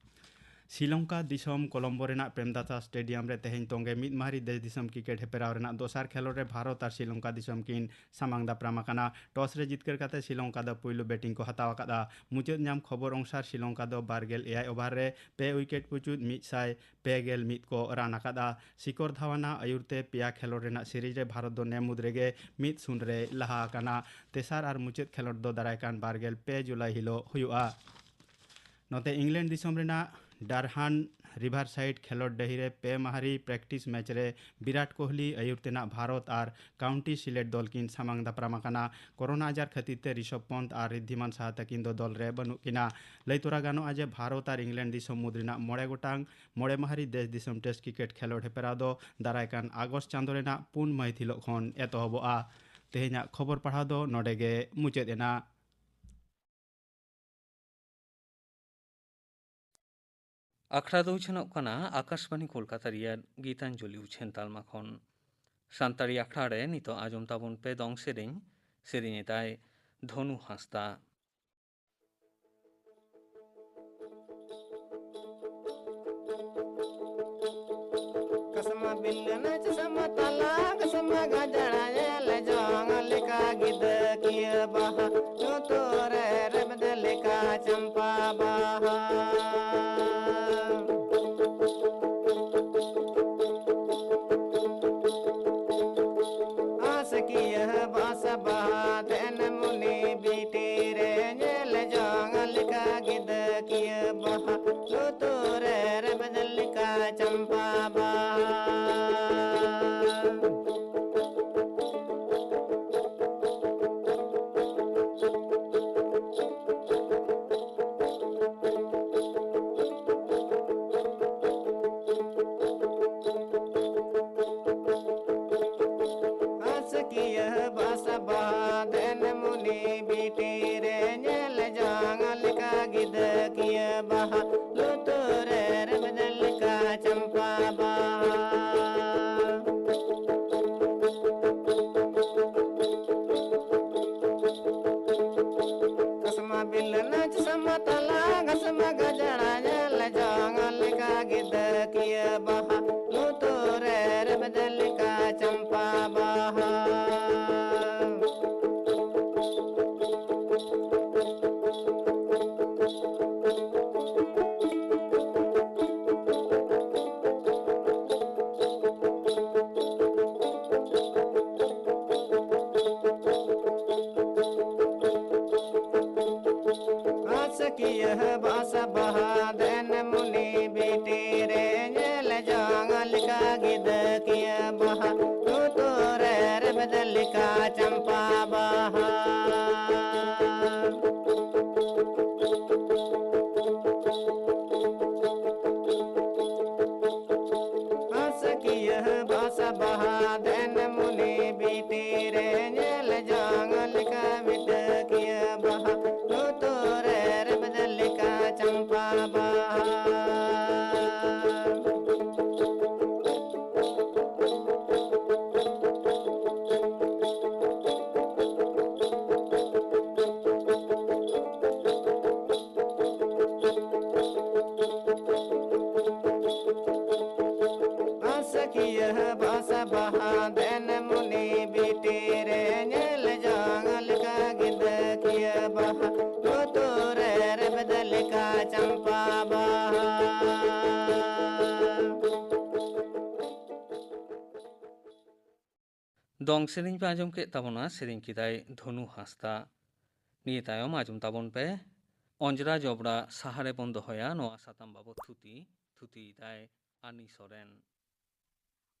ᱥᱨᱤᱞᱚᱝᱠᱟ ᱫᱤᱥᱚᱢ ᱠᱚᱞᱚᱢᱵᱳ ᱨᱮᱱᱟᱜ ᱯᱨᱮᱢᱫᱟᱥᱟ ᱥᱴᱮᱰᱤᱭᱟᱢ ᱨᱮ ᱛᱮᱦᱮᱧ ᱛᱚᱝᱜᱮ ᱢᱤᱫ ᱢᱟᱦᱟᱨᱤ ᱫᱮᱥ ᱫᱤᱥᱚᱢ ᱠᱨᱤᱠᱮᱴ ᱦᱮᱯᱨᱟᱣ ᱨᱮᱱᱟᱜ ᱫᱚᱥᱟᱨ ᱠᱷᱮᱞᱳᱰ ᱨᱮ ᱵᱷᱟᱨᱚᱛ ᱟᱨ ᱥᱨᱤᱞᱚᱝᱠᱟ ᱫᱤᱥᱚᱢ ᱠᱤᱱ ᱥᱟᱢᱟᱝ ᱫᱟᱯᱨᱟᱢ ᱟᱠᱟᱱᱟ᱾ ᱴᱚᱥ ᱨᱮ ᱡᱤᱛᱠᱟᱹᱨ ᱠᱟᱛᱮ ᱥᱨᱤᱞᱚᱝᱠᱟ ᱫᱚ ᱯᱩᱭᱞᱩ ᱵᱮᱴᱤᱝ ᱠᱚ ᱦᱟᱛᱟᱣ ᱟᱠᱟᱫᱼᱟ᱾ ᱢᱩᱪᱟᱹᱫ ᱧᱟᱢ ᱠᱷᱚᱵᱚᱨ ᱚᱱᱩᱥᱟᱨ ᱥᱨᱤᱞᱚᱝᱠᱟ ᱫᱚ ᱵᱟᱨ ᱜᱮᱞ ᱮᱭᱟᱭ ᱳᱵᱷᱟᱨ ᱨᱮ ᱯᱮ ᱩᱭᱠᱮᱴ ᱯᱩᱪᱩᱡ ᱢᱤᱫ ᱥᱟᱭ ᱯᱮ ᱜᱮᱞ ᱢᱤᱫ ᱠᱚ ᱨᱟᱱ ᱟᱠᱟᱫᱼᱟ᱾ ᱥᱤᱠᱚᱨ ᱫᱷᱟᱣᱟᱱ ᱟᱜ ᱟᱹᱭᱩᱨ ᱛᱮ ᱯᱮᱭᱟ ᱠᱷᱮᱞᱳᱰ ᱨᱮᱱᱟᱜ ᱥᱤᱨᱤᱡᱽ ᱨᱮ ᱵᱷᱟᱨᱚᱛ ᱫᱚ ᱱᱮ ᱢᱩᱫᱽ ᱨᱮᱜᱮ ᱢᱤᱫ ᱥᱩᱱ ᱨᱮᱭ ᱞᱟᱦᱟ ᱟᱠᱟᱱᱟ᱾ ᱛᱮᱥᱟᱨ ᱟᱨ ᱢᱩᱪᱟᱹᱫ ᱠᱷᱮᱞᱳᱰ ᱫᱚ ᱫᱟᱨᱟᱭ ᱠᱟᱱ ᱵᱟᱨ ᱜᱮᱞ ᱯᱮ ᱡᱩᱞᱟᱭ ᱦᱤᱞᱳᱜ ᱦᱩᱭᱩᱜᱼᱟ᱾ ᱱᱚᱛᱮ ᱤᱝᱞᱮᱱᱰ ᱫᱤᱥᱚᱢ ᱨᱮᱱᱟᱜ ᱰᱟᱨᱦᱟᱱ ᱨᱤᱵᱷᱟᱨᱥᱟᱭᱤᱰ ᱠᱷᱮᱞᱳᱰ ᱰᱟᱹᱦᱤ ᱨᱮ ᱯᱮ ᱢᱟᱦᱟᱨᱤ ᱯᱨᱮᱠᱴᱤᱥ ᱢᱮᱪ ᱨᱮ ᱵᱤᱨᱟᱴ ᱠᱳᱦᱞᱤ ᱟᱹᱭᱩᱨ ᱛᱮᱱᱟᱜ ᱵᱷᱟᱨᱚᱛ ᱟᱨ ᱠᱟᱣᱩᱱᱴᱤ ᱥᱤᱞᱮᱴ ᱫᱚᱞ ᱠᱤᱱ ᱥᱟᱢᱟᱝ ᱫᱟᱯᱨᱟᱢ ᱟᱠᱟᱱᱟ᱾ ᱠᱳᱨᱳᱱᱟ ᱟᱡᱟᱨ ᱠᱷᱟᱹᱛᱤᱨ ᱛᱮ ᱨᱤᱥᱚᱵᱷ ᱯᱚᱱᱛ ᱟᱨ ᱨᱤᱫᱫᱷᱤᱢᱟᱱ ᱥᱟᱦᱟ ᱛᱟᱹᱠᱤᱱ ᱫᱚ ᱫᱚᱞ ᱨᱮ ᱵᱟᱹᱱᱩᱜ ᱠᱤᱱᱟ᱾ ᱞᱟᱹᱭ ᱛᱚᱨᱟ ᱜᱟᱱᱚᱜᱼᱟ ᱡᱮ ᱵᱷᱟᱨᱚᱛ ᱟᱨ ᱤᱝᱞᱮᱱᱰ ᱫᱤᱥᱚᱢ ᱢᱩᱫᱽ ᱨᱮᱱᱟᱜ ᱢᱚᱬᱮ ᱜᱚᱴᱟᱝ ᱢᱚᱬᱮ ᱢᱟᱦᱟᱨᱤ ᱫᱮᱥ ᱫᱤᱥᱚᱢ ᱴᱮᱥᱴ ᱠᱨᱤᱠᱮᱴ ᱠᱷᱮᱞᱳᱰ ᱦᱮᱯᱨᱟᱣ ᱫᱚ ᱫᱟᱨᱟᱭ ᱠᱟᱱ ᱟᱜᱚᱥᱴ ᱪᱟᱸᱫᱳ ᱨᱮᱱᱟᱜ ᱯᱩᱱ ᱢᱟᱹᱦᱤᱛ ᱦᱤᱞᱳᱜ ᱠᱷᱚᱱ ᱮᱛᱚᱦᱚᱵᱚᱜᱼᱟ᱾ ᱛᱮᱦᱮᱧᱟᱜ ᱠᱷᱚᱵᱚᱨ ᱯᱟᱲᱦᱟᱣ ᱫᱚ ᱱᱚᱰᱮ ᱜᱮ ᱢᱩᱪᱟᱹᱫ ᱮᱱᱟ᱾ ᱟᱠᱷᱲᱟ ᱫᱚ ᱩᱪᱷᱟᱹᱱᱚᱜ ᱠᱟᱱᱟ ᱟᱠᱟᱥᱵᱟᱬᱤ ᱠᱳᱞᱠᱟᱛᱟ ᱨᱮᱭᱟᱜ ᱜᱤᱛᱟᱧᱡᱚᱞᱤ ᱩᱪᱷᱟᱹᱱ ᱛᱟᱞᱢᱟ ᱠᱷᱚᱱ᱾ ᱥᱟᱱᱛᱟᱲᱤ ᱟᱠᱷᱲᱟ ᱨᱮ ᱱᱤᱛᱚᱜ ᱟᱸᱡᱚᱢ ᱛᱟᱵᱚᱱ ᱯᱮ ᱫᱚᱝ ᱥᱮᱨᱮᱧ᱾ ᱥᱮᱨᱮᱧ ᱮᱫᱟᱭ ᱫᱷᱚᱱᱩ ᱦᱟᱸᱥᱫᱟ᱾ ᱠᱟᱥᱢᱟ ᱵᱤᱞ ᱱᱟᱪ ᱥᱟᱢᱟ ᱛᱟᱞᱟ, ᱠᱟᱥᱢᱟ ᱜᱟᱡᱟᱲ ᱧᱮᱞ ᱡᱚᱝ ᱞᱮᱠᱟ ᱜᱤᱫᱟᱹ ᱠᱤᱭᱟᱹ ᱵᱟᱦᱟ, ᱞᱩᱛᱩᱨ ᱨᱮ ᱨᱮᱵᱮᱫ ᱞᱮᱠᱟ ᱪᱟᱢᱯᱟ ᱵᱟᱦᱟ᱾ ᱟᱥᱠᱤᱭᱟᱹ ᱵᱟᱥᱟ ᱵᱟᱦᱟ ᱫᱮᱱ ᱢᱩᱱᱤ ᱵᱤᱴᱤ ᱨᱮ ᱧᱮᱞ ᱡᱚᱝ ᱞᱮᱠᱟ ᱜᱤᱫᱟᱹ ᱠᱤᱭᱟᱹ ᱵᱟᱦᱟ, ᱞᱩᱛᱩᱨ ᱨᱮ ᱨᱮᱵᱮᱫ ᱞᱮᱠᱟ ᱪᱟᱢᱯᱟ ᱵᱟᱦᱟ᱾ ᱟᱥᱠᱤᱭᱟᱹ ᱵᱟᱥᱟ ᱵᱟᱫᱮᱱ ᱢᱩᱱᱤ ᱵᱤᱴᱤ ᱨᱮ ᱧᱮᱞ ᱡᱚᱝ ᱞᱮᱠᱟ ᱜᱤᱫᱟᱹ ᱠᱤᱭᱟᱹ ᱵᱟᱦᱟ, ᱞᱩᱛᱩᱨ ᱨᱮ ᱨᱮᱵᱮᱫ ᱞᱮᱠᱟ ᱪᱟᱢᱯᱟ ᱵᱟᱦᱟ᱾ ᱠᱟᱥᱢᱟ ᱵᱤᱞ ᱱᱟᱪ ᱥᱟᱢᱟ ᱛᱟᱞᱟ, ᱠᱟᱥᱢᱟ ᱜᱟᱡᱟᱲ ᱧᱮᱞ ᱡᱚᱝ ᱤᱭᱟᱹ ᱵᱟᱥᱟ ᱵᱟᱦᱟ ᱫᱮᱱ ᱢᱩᱱᱤ ᱵᱤᱴᱤ ᱨᱮ, ᱧᱮᱞ ᱡᱚᱝ ᱞᱮᱠᱟ ᱜᱤᱫᱟᱹᱠᱤᱭᱟᱹ ᱵᱟᱦᱟ, ᱞᱩᱛᱩᱨ ᱨᱮ ᱨᱮᱵᱮᱫ ᱞᱮᱠᱟ ᱪᱟᱢᱯᱟ ᱵᱟᱦᱟ᱾ ᱟᱥᱟᱠᱤᱭᱟᱹ ᱵᱟᱥᱟ ᱵᱟᱦᱟ ᱫᱮᱱ ᱢᱩᱱᱤ ᱵᱤᱴᱤ ᱨᱮ, ᱧᱮᱞ ᱡᱚᱝ ᱞᱮᱠᱟ ᱵᱤᱴᱟᱹᱠᱤᱭᱟᱹ ᱵᱟᱦᱟ, ᱞᱩᱛᱩᱨ ᱨᱮ ᱨᱮᱵᱮᱫ ᱞᱮᱠᱟ ᱪᱟᱢᱯᱟ ᱵᱟᱦᱟ᱾ ᱟᱥᱟᱠᱤᱭᱟᱹ ᱵᱟᱥᱟ ᱵᱟᱦᱟ ᱫᱮᱱ ᱢᱩᱱᱤ ᱵᱤᱴᱤ ᱨᱮ, ᱧᱮᱞ ᱡᱚᱝ ᱞᱮᱠᱟ ᱜᱤᱫᱟᱹᱠᱤᱭᱟᱹ ᱵᱟᱦᱟ, ᱞᱩᱛᱩᱨ ᱨᱮ ᱨᱮᱵᱮᱫ ᱞᱮᱠᱟ ᱪᱟᱢᱯᱟ ᱵᱟᱦᱟ᱾ ᱫᱚᱝ ᱥᱮᱨᱮᱧ ᱯᱮ ᱟᱸᱡᱚᱢ ᱠᱮᱫ ᱛᱟᱵᱚᱱᱟ, ᱥᱮᱨᱮᱧ ᱠᱮᱫᱟᱭ ᱫᱷᱚᱱᱩ ᱦᱟᱸᱥᱫᱟ᱾ ᱱᱤᱭᱟᱹ ᱛᱟᱭᱚᱢ ᱟᱸᱡᱚᱢ ᱛᱟᱵᱚᱱ ᱯᱮ ᱚᱸᱡᱽᱨᱟ ᱡᱚᱵᱽᱨᱟ ᱥᱟᱦᱟ ᱨᱮᱵᱚᱱ ᱫᱚᱦᱚᱭᱟ, ᱱᱚᱣᱟ ᱥᱟᱛᱟᱢ ᱵᱟᱵᱚᱛ ᱛᱷᱩᱛᱤ, ᱛᱷᱩᱛᱤᱭᱮᱫᱟᱭ ᱟᱱᱤ ᱥᱚᱨᱮᱱ᱾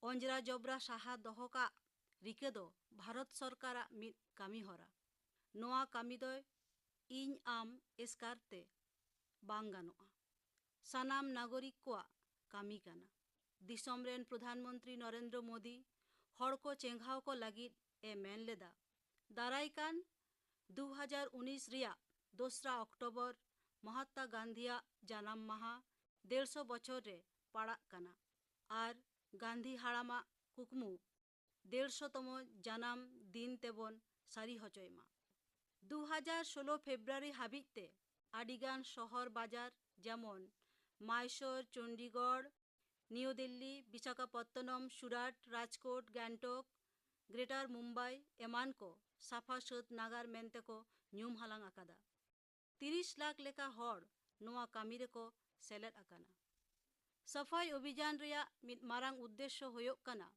ᱚᱸᱡᱽᱨᱟ ᱡᱚᱵᱽᱨᱟ ᱥᱟᱦᱟ ᱫᱚᱦᱚ ᱠᱟᱜ ᱨᱤᱠᱟᱹ ᱫᱚ ᱵᱷᱟᱨᱚᱛ ᱥᱚᱨᱠᱟᱨᱟᱜ ᱢᱤᱫ ᱠᱟᱹᱢᱤ ᱦᱚᱨᱟ᱾ ᱱᱚᱣᱟ ᱠᱟᱹᱢᱤ ᱫᱚ ᱤᱧ ᱟᱢ ᱮᱥᱠᱟᱨ ᱛᱮ ᱵᱟᱝ ᱜᱟᱱᱚᱜᱼᱟ, ᱥᱟᱱᱟᱢ ᱱᱟᱜᱚᱨᱤᱠ ᱠᱚᱣᱟᱜ ᱠᱟᱹᱢᱤ ᱠᱟᱱᱟ᱾ ᱫᱤᱥᱚᱢ ᱨᱮᱱ ᱯᱨᱚᱫᱷᱟᱱ ᱢᱚᱱᱛᱨᱤ ᱱᱚᱨᱮᱱᱫᱨᱚ ᱢᱳᱫᱤ ᱦᱚᱲ ᱠᱚ ᱪᱮᱸᱜᱷᱟᱣ ᱠᱚ ᱞᱟᱹᱜᱤᱫ ᱮ ᱢᱮᱱ ᱞᱮᱫᱟ, ᱫᱟᱨᱟᱭ ᱠᱟᱱ ᱫᱩ ᱦᱟᱡᱟᱨ ᱩᱱᱤᱥ ᱨᱮᱭᱟᱜ ᱫᱚᱥᱨᱟ ᱚᱠᱴᱳᱵᱚᱨ ᱢᱚᱦᱟᱛᱢᱟ ᱜᱟᱱᱫᱷᱤᱭᱟᱜ ᱡᱟᱱᱟᱢ ᱢᱟᱦᱟ ᱰᱮᱲᱥᱚ ᱵᱚᱪᱷᱚᱨ ᱨᱮ ᱯᱟᱲᱟᱜ ᱠᱟᱱᱟ ᱟᱨ ᱜᱟᱱᱫᱷᱤ ᱦᱟᱲᱟᱢᱟᱜ ᱠᱩᱠᱢᱩ ᱰᱮᱲᱥᱚ ᱛᱚᱢᱚ ᱡᱟᱱᱟᱢ ᱫᱤᱱ ᱛᱮᱵᱚᱱ ᱥᱟᱹᱨᱤ ᱦᱚᱪᱚᱭ ᱢᱟ᱾ ᱫᱩ ᱦᱟᱡᱟᱨ ᱥᱳᱞᱳ ᱯᱷᱮᱵᱽᱨᱩᱣᱟᱨᱤ ᱦᱟᱹᱵᱤᱡ ᱛᱮ ᱟᱹᱰᱤᱜᱟᱱ ᱥᱚᱦᱚᱨ ᱵᱟᱡᱟᱨ ᱡᱮᱢᱚᱱ ᱢᱟᱭᱥᱳᱨ, ᱪᱚᱱᱰᱤᱜᱚᱲ, ᱱᱤᱭᱩ ᱫᱤᱞᱞᱤ, ᱵᱤᱥᱟᱠᱷᱟᱯᱚᱛᱛᱚᱱᱚᱢ, ᱥᱩᱨᱟᱴ, ᱨᱟᱡᱽᱠᱳᱴ, ᱜᱮᱝᱴᱚᱠ, ᱜᱨᱮᱴᱟᱨ ᱢᱩᱢᱵᱟᱭ ᱮᱢᱟᱱ ᱠᱚ ᱥᱟᱯᱷᱟ ᱥᱟᱹᱛ ᱱᱟᱜᱟᱨ ᱢᱮᱱᱛᱮ ᱠᱚ ᱧᱩᱢ ᱦᱟᱞᱟᱝ ᱟᱠᱟᱫᱟ᱾ ᱛᱤᱨᱤᱥ ᱞᱟᱠᱷ ᱞᱮᱠᱟ ᱦᱚᱲ ᱱᱚᱣᱟ ᱠᱟᱹᱢᱤ ᱨᱮᱠᱚ ᱥᱮᱞᱮᱫ ᱟᱠᱟᱱᱟ᱾ ᱥᱟᱯᱷᱟᱭ ᱚᱵᱷᱤᱡᱟᱱ ᱨᱮᱭᱟᱜ ᱢᱤᱫ ᱢᱟᱨᱟᱝ ᱩᱫᱽᱫᱮᱥᱥᱚ ᱦᱩᱭᱩᱜ ᱠᱟᱱᱟ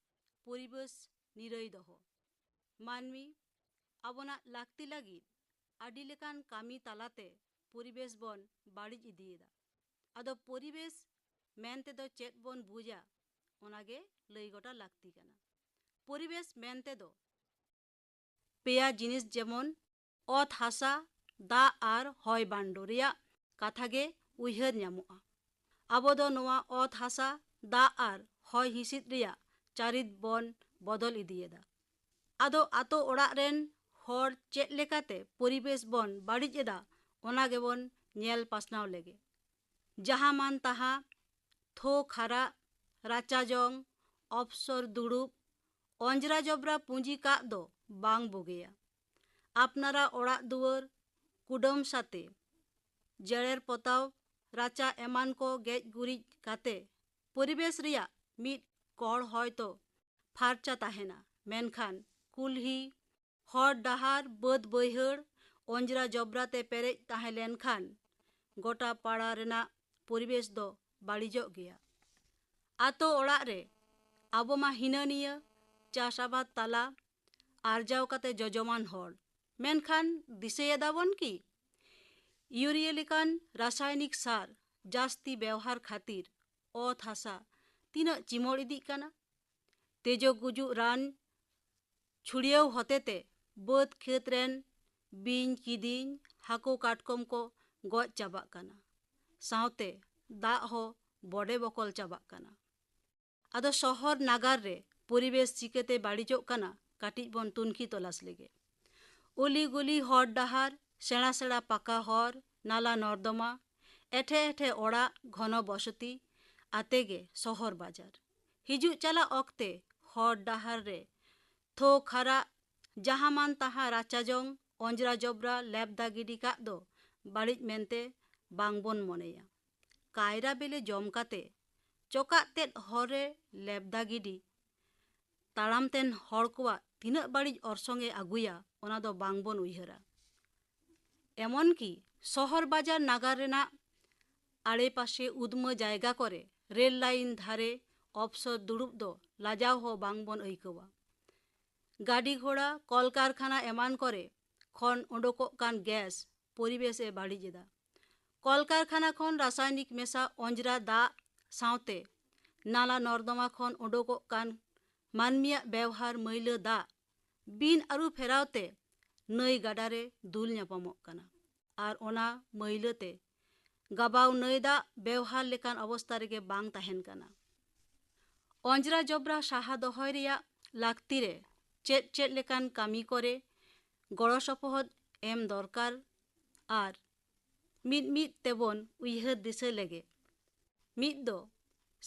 ᱯᱚᱨᱤᱵᱮᱥ ᱱᱤᱨᱟᱹᱭ ᱫᱚᱦᱚ᱾ ᱢᱟᱹᱱᱢᱤ ᱟᱵᱚᱱᱟᱜ ᱞᱟᱹᱠᱛᱤ ᱞᱟᱹᱜᱤᱫ ᱟᱹᱰᱤ ᱞᱮᱠᱟᱱ ᱠᱟᱹᱢᱤ ᱛᱟᱞᱟᱛᱮ ᱯᱚᱨᱤᱵᱮᱥ ᱵᱚᱱ ᱵᱟᱹᱲᱤᱡ ᱤᱫᱤᱭᱮᱫᱟ᱾ ᱟᱫᱚ ᱯᱚᱨᱤᱵᱮᱥ ᱢᱮᱱ ᱛᱮᱫᱚ ᱪᱮᱫ ᱵᱚᱱ ᱵᱩᱡᱟ, ᱚᱱᱟᱜᱮ ᱞᱟᱹᱭ ᱜᱚᱴᱟ ᱞᱟᱹᱠᱛᱤ ᱠᱟᱱᱟ᱾ ᱯᱚᱨᱤᱵᱮᱥ ᱢᱮᱱ ᱛᱮᱫᱚ ᱯᱮᱭᱟ ᱡᱤᱱᱤᱥ, ᱡᱮᱢᱚᱱ ᱚᱛ ᱦᱟᱥᱟ, ᱫᱟᱜ ᱟᱨ ᱦᱚᱭ ᱵᱷᱟᱱᱰᱚ ᱨᱮᱭᱟᱜ ᱠᱟᱛᱷᱟ ᱜᱮ ᱩᱭᱦᱟᱹᱨ ᱧᱟᱢᱚᱜᱼᱟ᱾ ᱟᱵᱚ ᱫᱚ ᱱᱚᱣᱟ ᱚᱛ ᱦᱟᱥᱟ, ᱫᱟᱜ ᱟᱨ ᱦᱚᱭ ᱦᱤᱸᱥᱤᱫ ᱨᱮᱭᱟᱜ ᱪᱟᱹᱨᱤᱛ ᱵᱚᱱ ᱵᱚᱫᱚᱞ ᱤᱫᱤᱭᱮᱫᱟ᱾ ᱟᱫᱚ ᱟᱛᱳ ᱚᱲᱟᱜ ᱨᱮᱱ ᱦᱚᱲ ᱪᱮᱫ ᱞᱮᱠᱟᱛᱮ ᱯᱚᱨᱤᱵᱮᱥ ᱵᱚᱱ ᱵᱟᱹᱲᱤᱡ ᱮᱫᱟ, ᱚᱱᱟ ᱜᱮᱵᱚᱱ ᱧᱮᱞ ᱯᱟᱥᱱᱟᱣ ᱞᱮᱜᱮ᱾ ᱡᱟᱦᱟᱸ ᱢᱟᱱ ᱛᱟᱦᱟᱸ ᱛᱷᱳ ᱠᱷᱟᱨᱟᱜ, ᱨᱟᱪᱟ ᱡᱚᱝ, ᱚᱯᱥᱚᱨ ᱫᱩᱲᱩᱵ, ᱚᱸᱡᱽᱨᱟ ᱡᱚᱵᱽᱨᱟ ᱯᱩᱸᱡᱤ ᱠᱟᱜ ᱫᱚ ᱵᱟᱝ ᱵᱩᱜᱤᱭᱟ᱾ ᱟᱯᱱᱟᱨᱟᱜ ᱚᱲᱟᱜ ᱫᱩᱣᱟᱹᱨ, ᱠᱩᱰᱟᱹᱢ ᱥᱟᱛᱮ, ᱡᱮᱨᱮᱲ ᱯᱚᱛᱟᱣ, ᱨᱟᱪᱟ ᱮᱢᱟᱱ ᱠᱚ ᱜᱮᱡ ᱜᱩᱨᱤᱡ ᱠᱟᱛᱮ ᱯᱚᱨᱤᱵᱮᱥ ᱨᱮᱭᱟᱜ ᱢᱤᱫ ᱠᱚᱬ ᱦᱚᱭᱛᱚ ᱯᱷᱟᱨᱪᱟ ᱛᱟᱦᱮᱱᱟ, ᱢᱮᱱᱠᱷᱟᱱ ᱠᱩᱞᱦᱤ, ᱦᱚᱨ ᱰᱟᱦᱟᱨ, ᱵᱟᱹᱫᱽ ᱵᱟᱹᱭᱦᱟᱹᱲ ᱚᱸᱡᱽᱨᱟ ᱡᱚᱵᱽᱨᱟ ᱛᱮ ᱯᱮᱨᱮᱡ ᱛᱟᱦᱮᱸ ᱞᱮᱱᱠᱷᱟᱱ ᱜᱚᱴᱟ ᱯᱟᱲᱟ ᱨᱮᱱᱟᱜ ᱯᱚᱨᱤᱵᱮᱥ ᱫᱚ ᱵᱟᱹᱲᱤᱡᱚᱜ ᱜᱮᱭᱟ᱾ ᱟᱛᱳ ᱚᱲᱟᱜ ᱨᱮ ᱟᱵᱚ ᱢᱟ ᱦᱤᱱᱟᱹ ᱱᱤᱭᱟᱹ ᱪᱟᱥ ᱟᱵᱟᱫ ᱛᱟᱞᱟ ᱟᱨᱡᱟᱣ ᱠᱟᱛᱮ ᱡᱚᱡᱚᱢᱟᱱ ᱦᱚᱲ, ᱢᱮᱱᱠᱷᱟᱱ ᱫᱤᱥᱟᱹᱭᱮᱫᱟ ᱵᱚᱱ ᱠᱤ ᱤᱭᱩᱨᱤᱭᱟ ᱞᱮᱠᱟᱱ ᱨᱟᱥᱟᱭᱱᱤᱠ ᱥᱟᱨ ᱡᱟᱹᱥᱛᱤ ᱵᱮᱣᱦᱟᱨ ᱠᱷᱟᱹᱛᱤᱨ ᱚᱛ ᱦᱟᱥᱟ ᱛᱤᱱᱟᱹᱜ ᱪᱤᱢᱚᱲ ᱤᱫᱤᱜ ᱠᱟᱱᱟ? ᱛᱮᱡᱳ ᱜᱩᱡᱩᱜ ᱨᱟᱱ ᱪᱷᱩᱲᱭᱟᱹᱣ ᱦᱚᱛᱮᱛᱮ ᱵᱟᱹᱫᱽ ᱠᱷᱮᱛ ᱨᱮᱱ ᱵᱤᱧ ᱠᱤᱫᱤᱧ, ᱦᱟᱹᱠᱩ ᱠᱟᱴᱠᱚᱢ ᱠᱚ ᱜᱚᱡ ᱪᱟᱵᱟᱜ ᱠᱟᱱᱟ, ᱥᱟᱶᱛᱮ ᱫᱟᱜ ᱦᱚᱸ ᱵᱚᱰᱮ ᱵᱚᱠᱚᱞ ᱪᱟᱵᱟᱜ ᱠᱟᱱᱟ᱾ ᱟᱫᱚ ᱥᱚᱦᱚᱨ ᱱᱟᱜᱟᱨ ᱨᱮ ᱯᱚᱨᱤᱵᱮᱥ ᱪᱤᱠᱟᱹᱛᱮ ᱵᱟᱹᱲᱤᱡᱚᱜ ᱠᱟᱱᱟ, ᱠᱟᱹᱴᱤᱡ ᱵᱚᱱ ᱛᱩᱱᱠᱷᱤ ᱛᱚᱞᱟᱥ ᱞᱮᱜᱮ᱾ ᱚᱞᱤ ᱜᱩᱞᱤ ᱦᱚᱨ ᱰᱟᱦᱟᱨ, ᱥᱮᱬᱟ ᱥᱮᱬᱟ ᱯᱟᱠᱟ ᱦᱚᱨ, ᱱᱟᱞᱟ ᱱᱚᱨᱫᱚᱢᱟ, ᱮᱴᱷᱮ ᱮᱴᱷᱮ ᱚᱲᱟᱜ, ᱜᱷᱚᱱᱚ ᱵᱚᱥᱚᱛᱤ ᱟᱛᱮ ᱜᱮ ᱥᱚᱦᱚᱨ ᱵᱟᱡᱟᱨ᱾ ᱦᱤᱡᱩᱜ ᱪᱟᱞᱟᱜ ᱚᱠᱛᱮ ᱦᱚᱨ ᱰᱟᱦᱟᱨ ᱨᱮ ᱛᱷᱳ ᱠᱷᱟᱨᱟᱜ, ᱡᱟᱦᱟᱸ ᱢᱟᱱ ᱛᱟᱦᱟᱸ ᱨᱟᱪᱟᱡᱚᱝ, ᱚᱸᱡᱽᱨᱟ ᱡᱚᱵᱽᱨᱟ ᱞᱮᱵᱫᱟ ᱜᱤᱰᱤ ᱠᱟᱜ ᱫᱚ ᱵᱟᱹᱲᱤᱡ ᱢᱮᱱᱛᱮ ᱵᱟᱝᱵᱚᱱ ᱢᱚᱱᱮᱭᱟ᱾ ᱠᱟᱭᱨᱟ ᱵᱮᱞᱮ ᱡᱚᱢ ᱠᱟᱛᱮ ᱪᱚᱠᱟᱜ ᱛᱮᱫ ᱦᱚᱨ ᱨᱮ ᱞᱮᱵᱫᱟ ᱜᱤᱰᱤ ᱛᱟᱲᱟᱢ ᱛᱮᱱ ᱦᱚᱲ ᱠᱚᱣᱟᱜ ᱛᱤᱱᱟᱹᱜ ᱵᱟᱹᱲᱤᱡ ᱚᱨᱥᱚᱝ ᱮ ᱟᱹᱜᱩᱭᱟ, ᱚᱱᱟ ᱫᱚ ᱵᱟᱝᱵᱚᱱ ᱩᱭᱦᱟᱹᱨᱟ᱾ ᱮᱢᱚᱱ ᱠᱤ ᱥᱚᱦᱚᱨ ᱵᱟᱡᱟᱨ ᱱᱟᱜᱟᱨ ᱨᱮᱱᱟᱜ ᱟᱲᱮᱯᱟᱥᱮ ᱩᱫᱽᱢᱟᱹ ᱡᱟᱭᱜᱟ ᱠᱚᱨᱮ, ᱨᱮᱞ ᱞᱟᱭᱤᱱ ᱫᱷᱟᱨᱮ ᱚᱯᱥᱚᱨ ᱫᱩᱲᱩᱵ ᱫᱚ ᱞᱟᱡᱟᱣ ᱦᱚᱸ ᱵᱟᱝᱵᱚᱱ ᱟᱹᱭᱠᱟᱹᱣᱟ᱾ ᱜᱟᱹᱰᱤ ᱜᱷᱚᱲᱟ, ᱠᱚᱞᱠᱟᱨᱠᱷᱟᱱᱟ ᱮᱢᱟᱱ ᱠᱚᱨᱮ ᱠᱷᱚᱱ ᱩᱰᱩᱠᱚᱜ ᱠᱟᱱ ᱜᱮᱥ ᱯᱚᱨᱤᱵᱮᱥ ᱮ ᱵᱟᱹᱲᱤᱡ ᱮᱫᱟ᱾ ᱠᱚᱞᱠᱟᱨᱠᱷᱟᱱᱟ ᱠᱷᱚᱱ ᱨᱟᱥᱟᱭᱱᱤᱠ ᱢᱮᱥᱟ ᱚᱸᱡᱽᱨᱟ ᱫᱟᱜ ᱥᱟᱶᱛᱮ ᱱᱟᱞᱟ ᱱᱚᱨᱫᱚᱢᱟ ᱠᱷᱚᱱ ᱩᱰᱩᱠᱚᱜ ᱠᱟᱱ ᱢᱟᱹᱱᱢᱤᱭᱟᱜ ᱵᱮᱣᱦᱟᱨ ᱢᱟᱹᱭᱞᱟᱹ ᱫᱟᱜ ᱵᱤᱱ ᱟᱹᱨᱩ ᱯᱷᱮᱨᱟᱣ ᱛᱮ ᱱᱟᱹᱭ ᱜᱟᱰᱟ ᱨᱮ ᱫᱩᱞ ᱧᱟᱯᱟᱢᱚᱜ ᱠᱟᱱᱟ᱾ ᱟᱨ ᱚᱱᱟ ᱢᱟᱹᱭᱞᱟᱹ ᱛᱮ ᱜᱟᱵᱟᱣ ᱱᱟᱹᱭ ᱫᱟᱜ ᱵᱮᱣᱦᱟᱨ ᱞᱮᱠᱟᱱ ᱚᱵᱚᱥᱛᱟ ᱨᱮᱜᱮ ᱵᱟᱝ ᱛᱟᱦᱮᱱ ᱠᱟᱱᱟ᱾ ᱚᱸᱡᱽᱨᱟ ᱡᱚᱵᱽᱨᱟ ᱥᱟᱦᱟ ᱫᱚᱦᱚᱭ ᱨᱮᱭᱟᱜ ᱞᱟᱹᱠᱛᱤ ᱨᱮ ᱪᱮᱫ ᱪᱮᱫ ᱞᱮᱠᱟᱱ ᱠᱟᱹᱢᱤ ᱠᱚᱨᱮ ᱜᱚᱲᱚ ᱥᱚᱯᱚᱦᱚᱫ ᱮᱢ ᱫᱚᱨᱠᱟᱨ ᱟᱨ ᱢᱤᱫ ᱢᱤᱫ ᱛᱮᱵᱚᱱ ᱩᱭᱦᱟᱹᱨ ᱫᱤᱥᱟᱹ ᱞᱮᱜᱮ᱾ ᱢᱤᱫ ᱫᱚ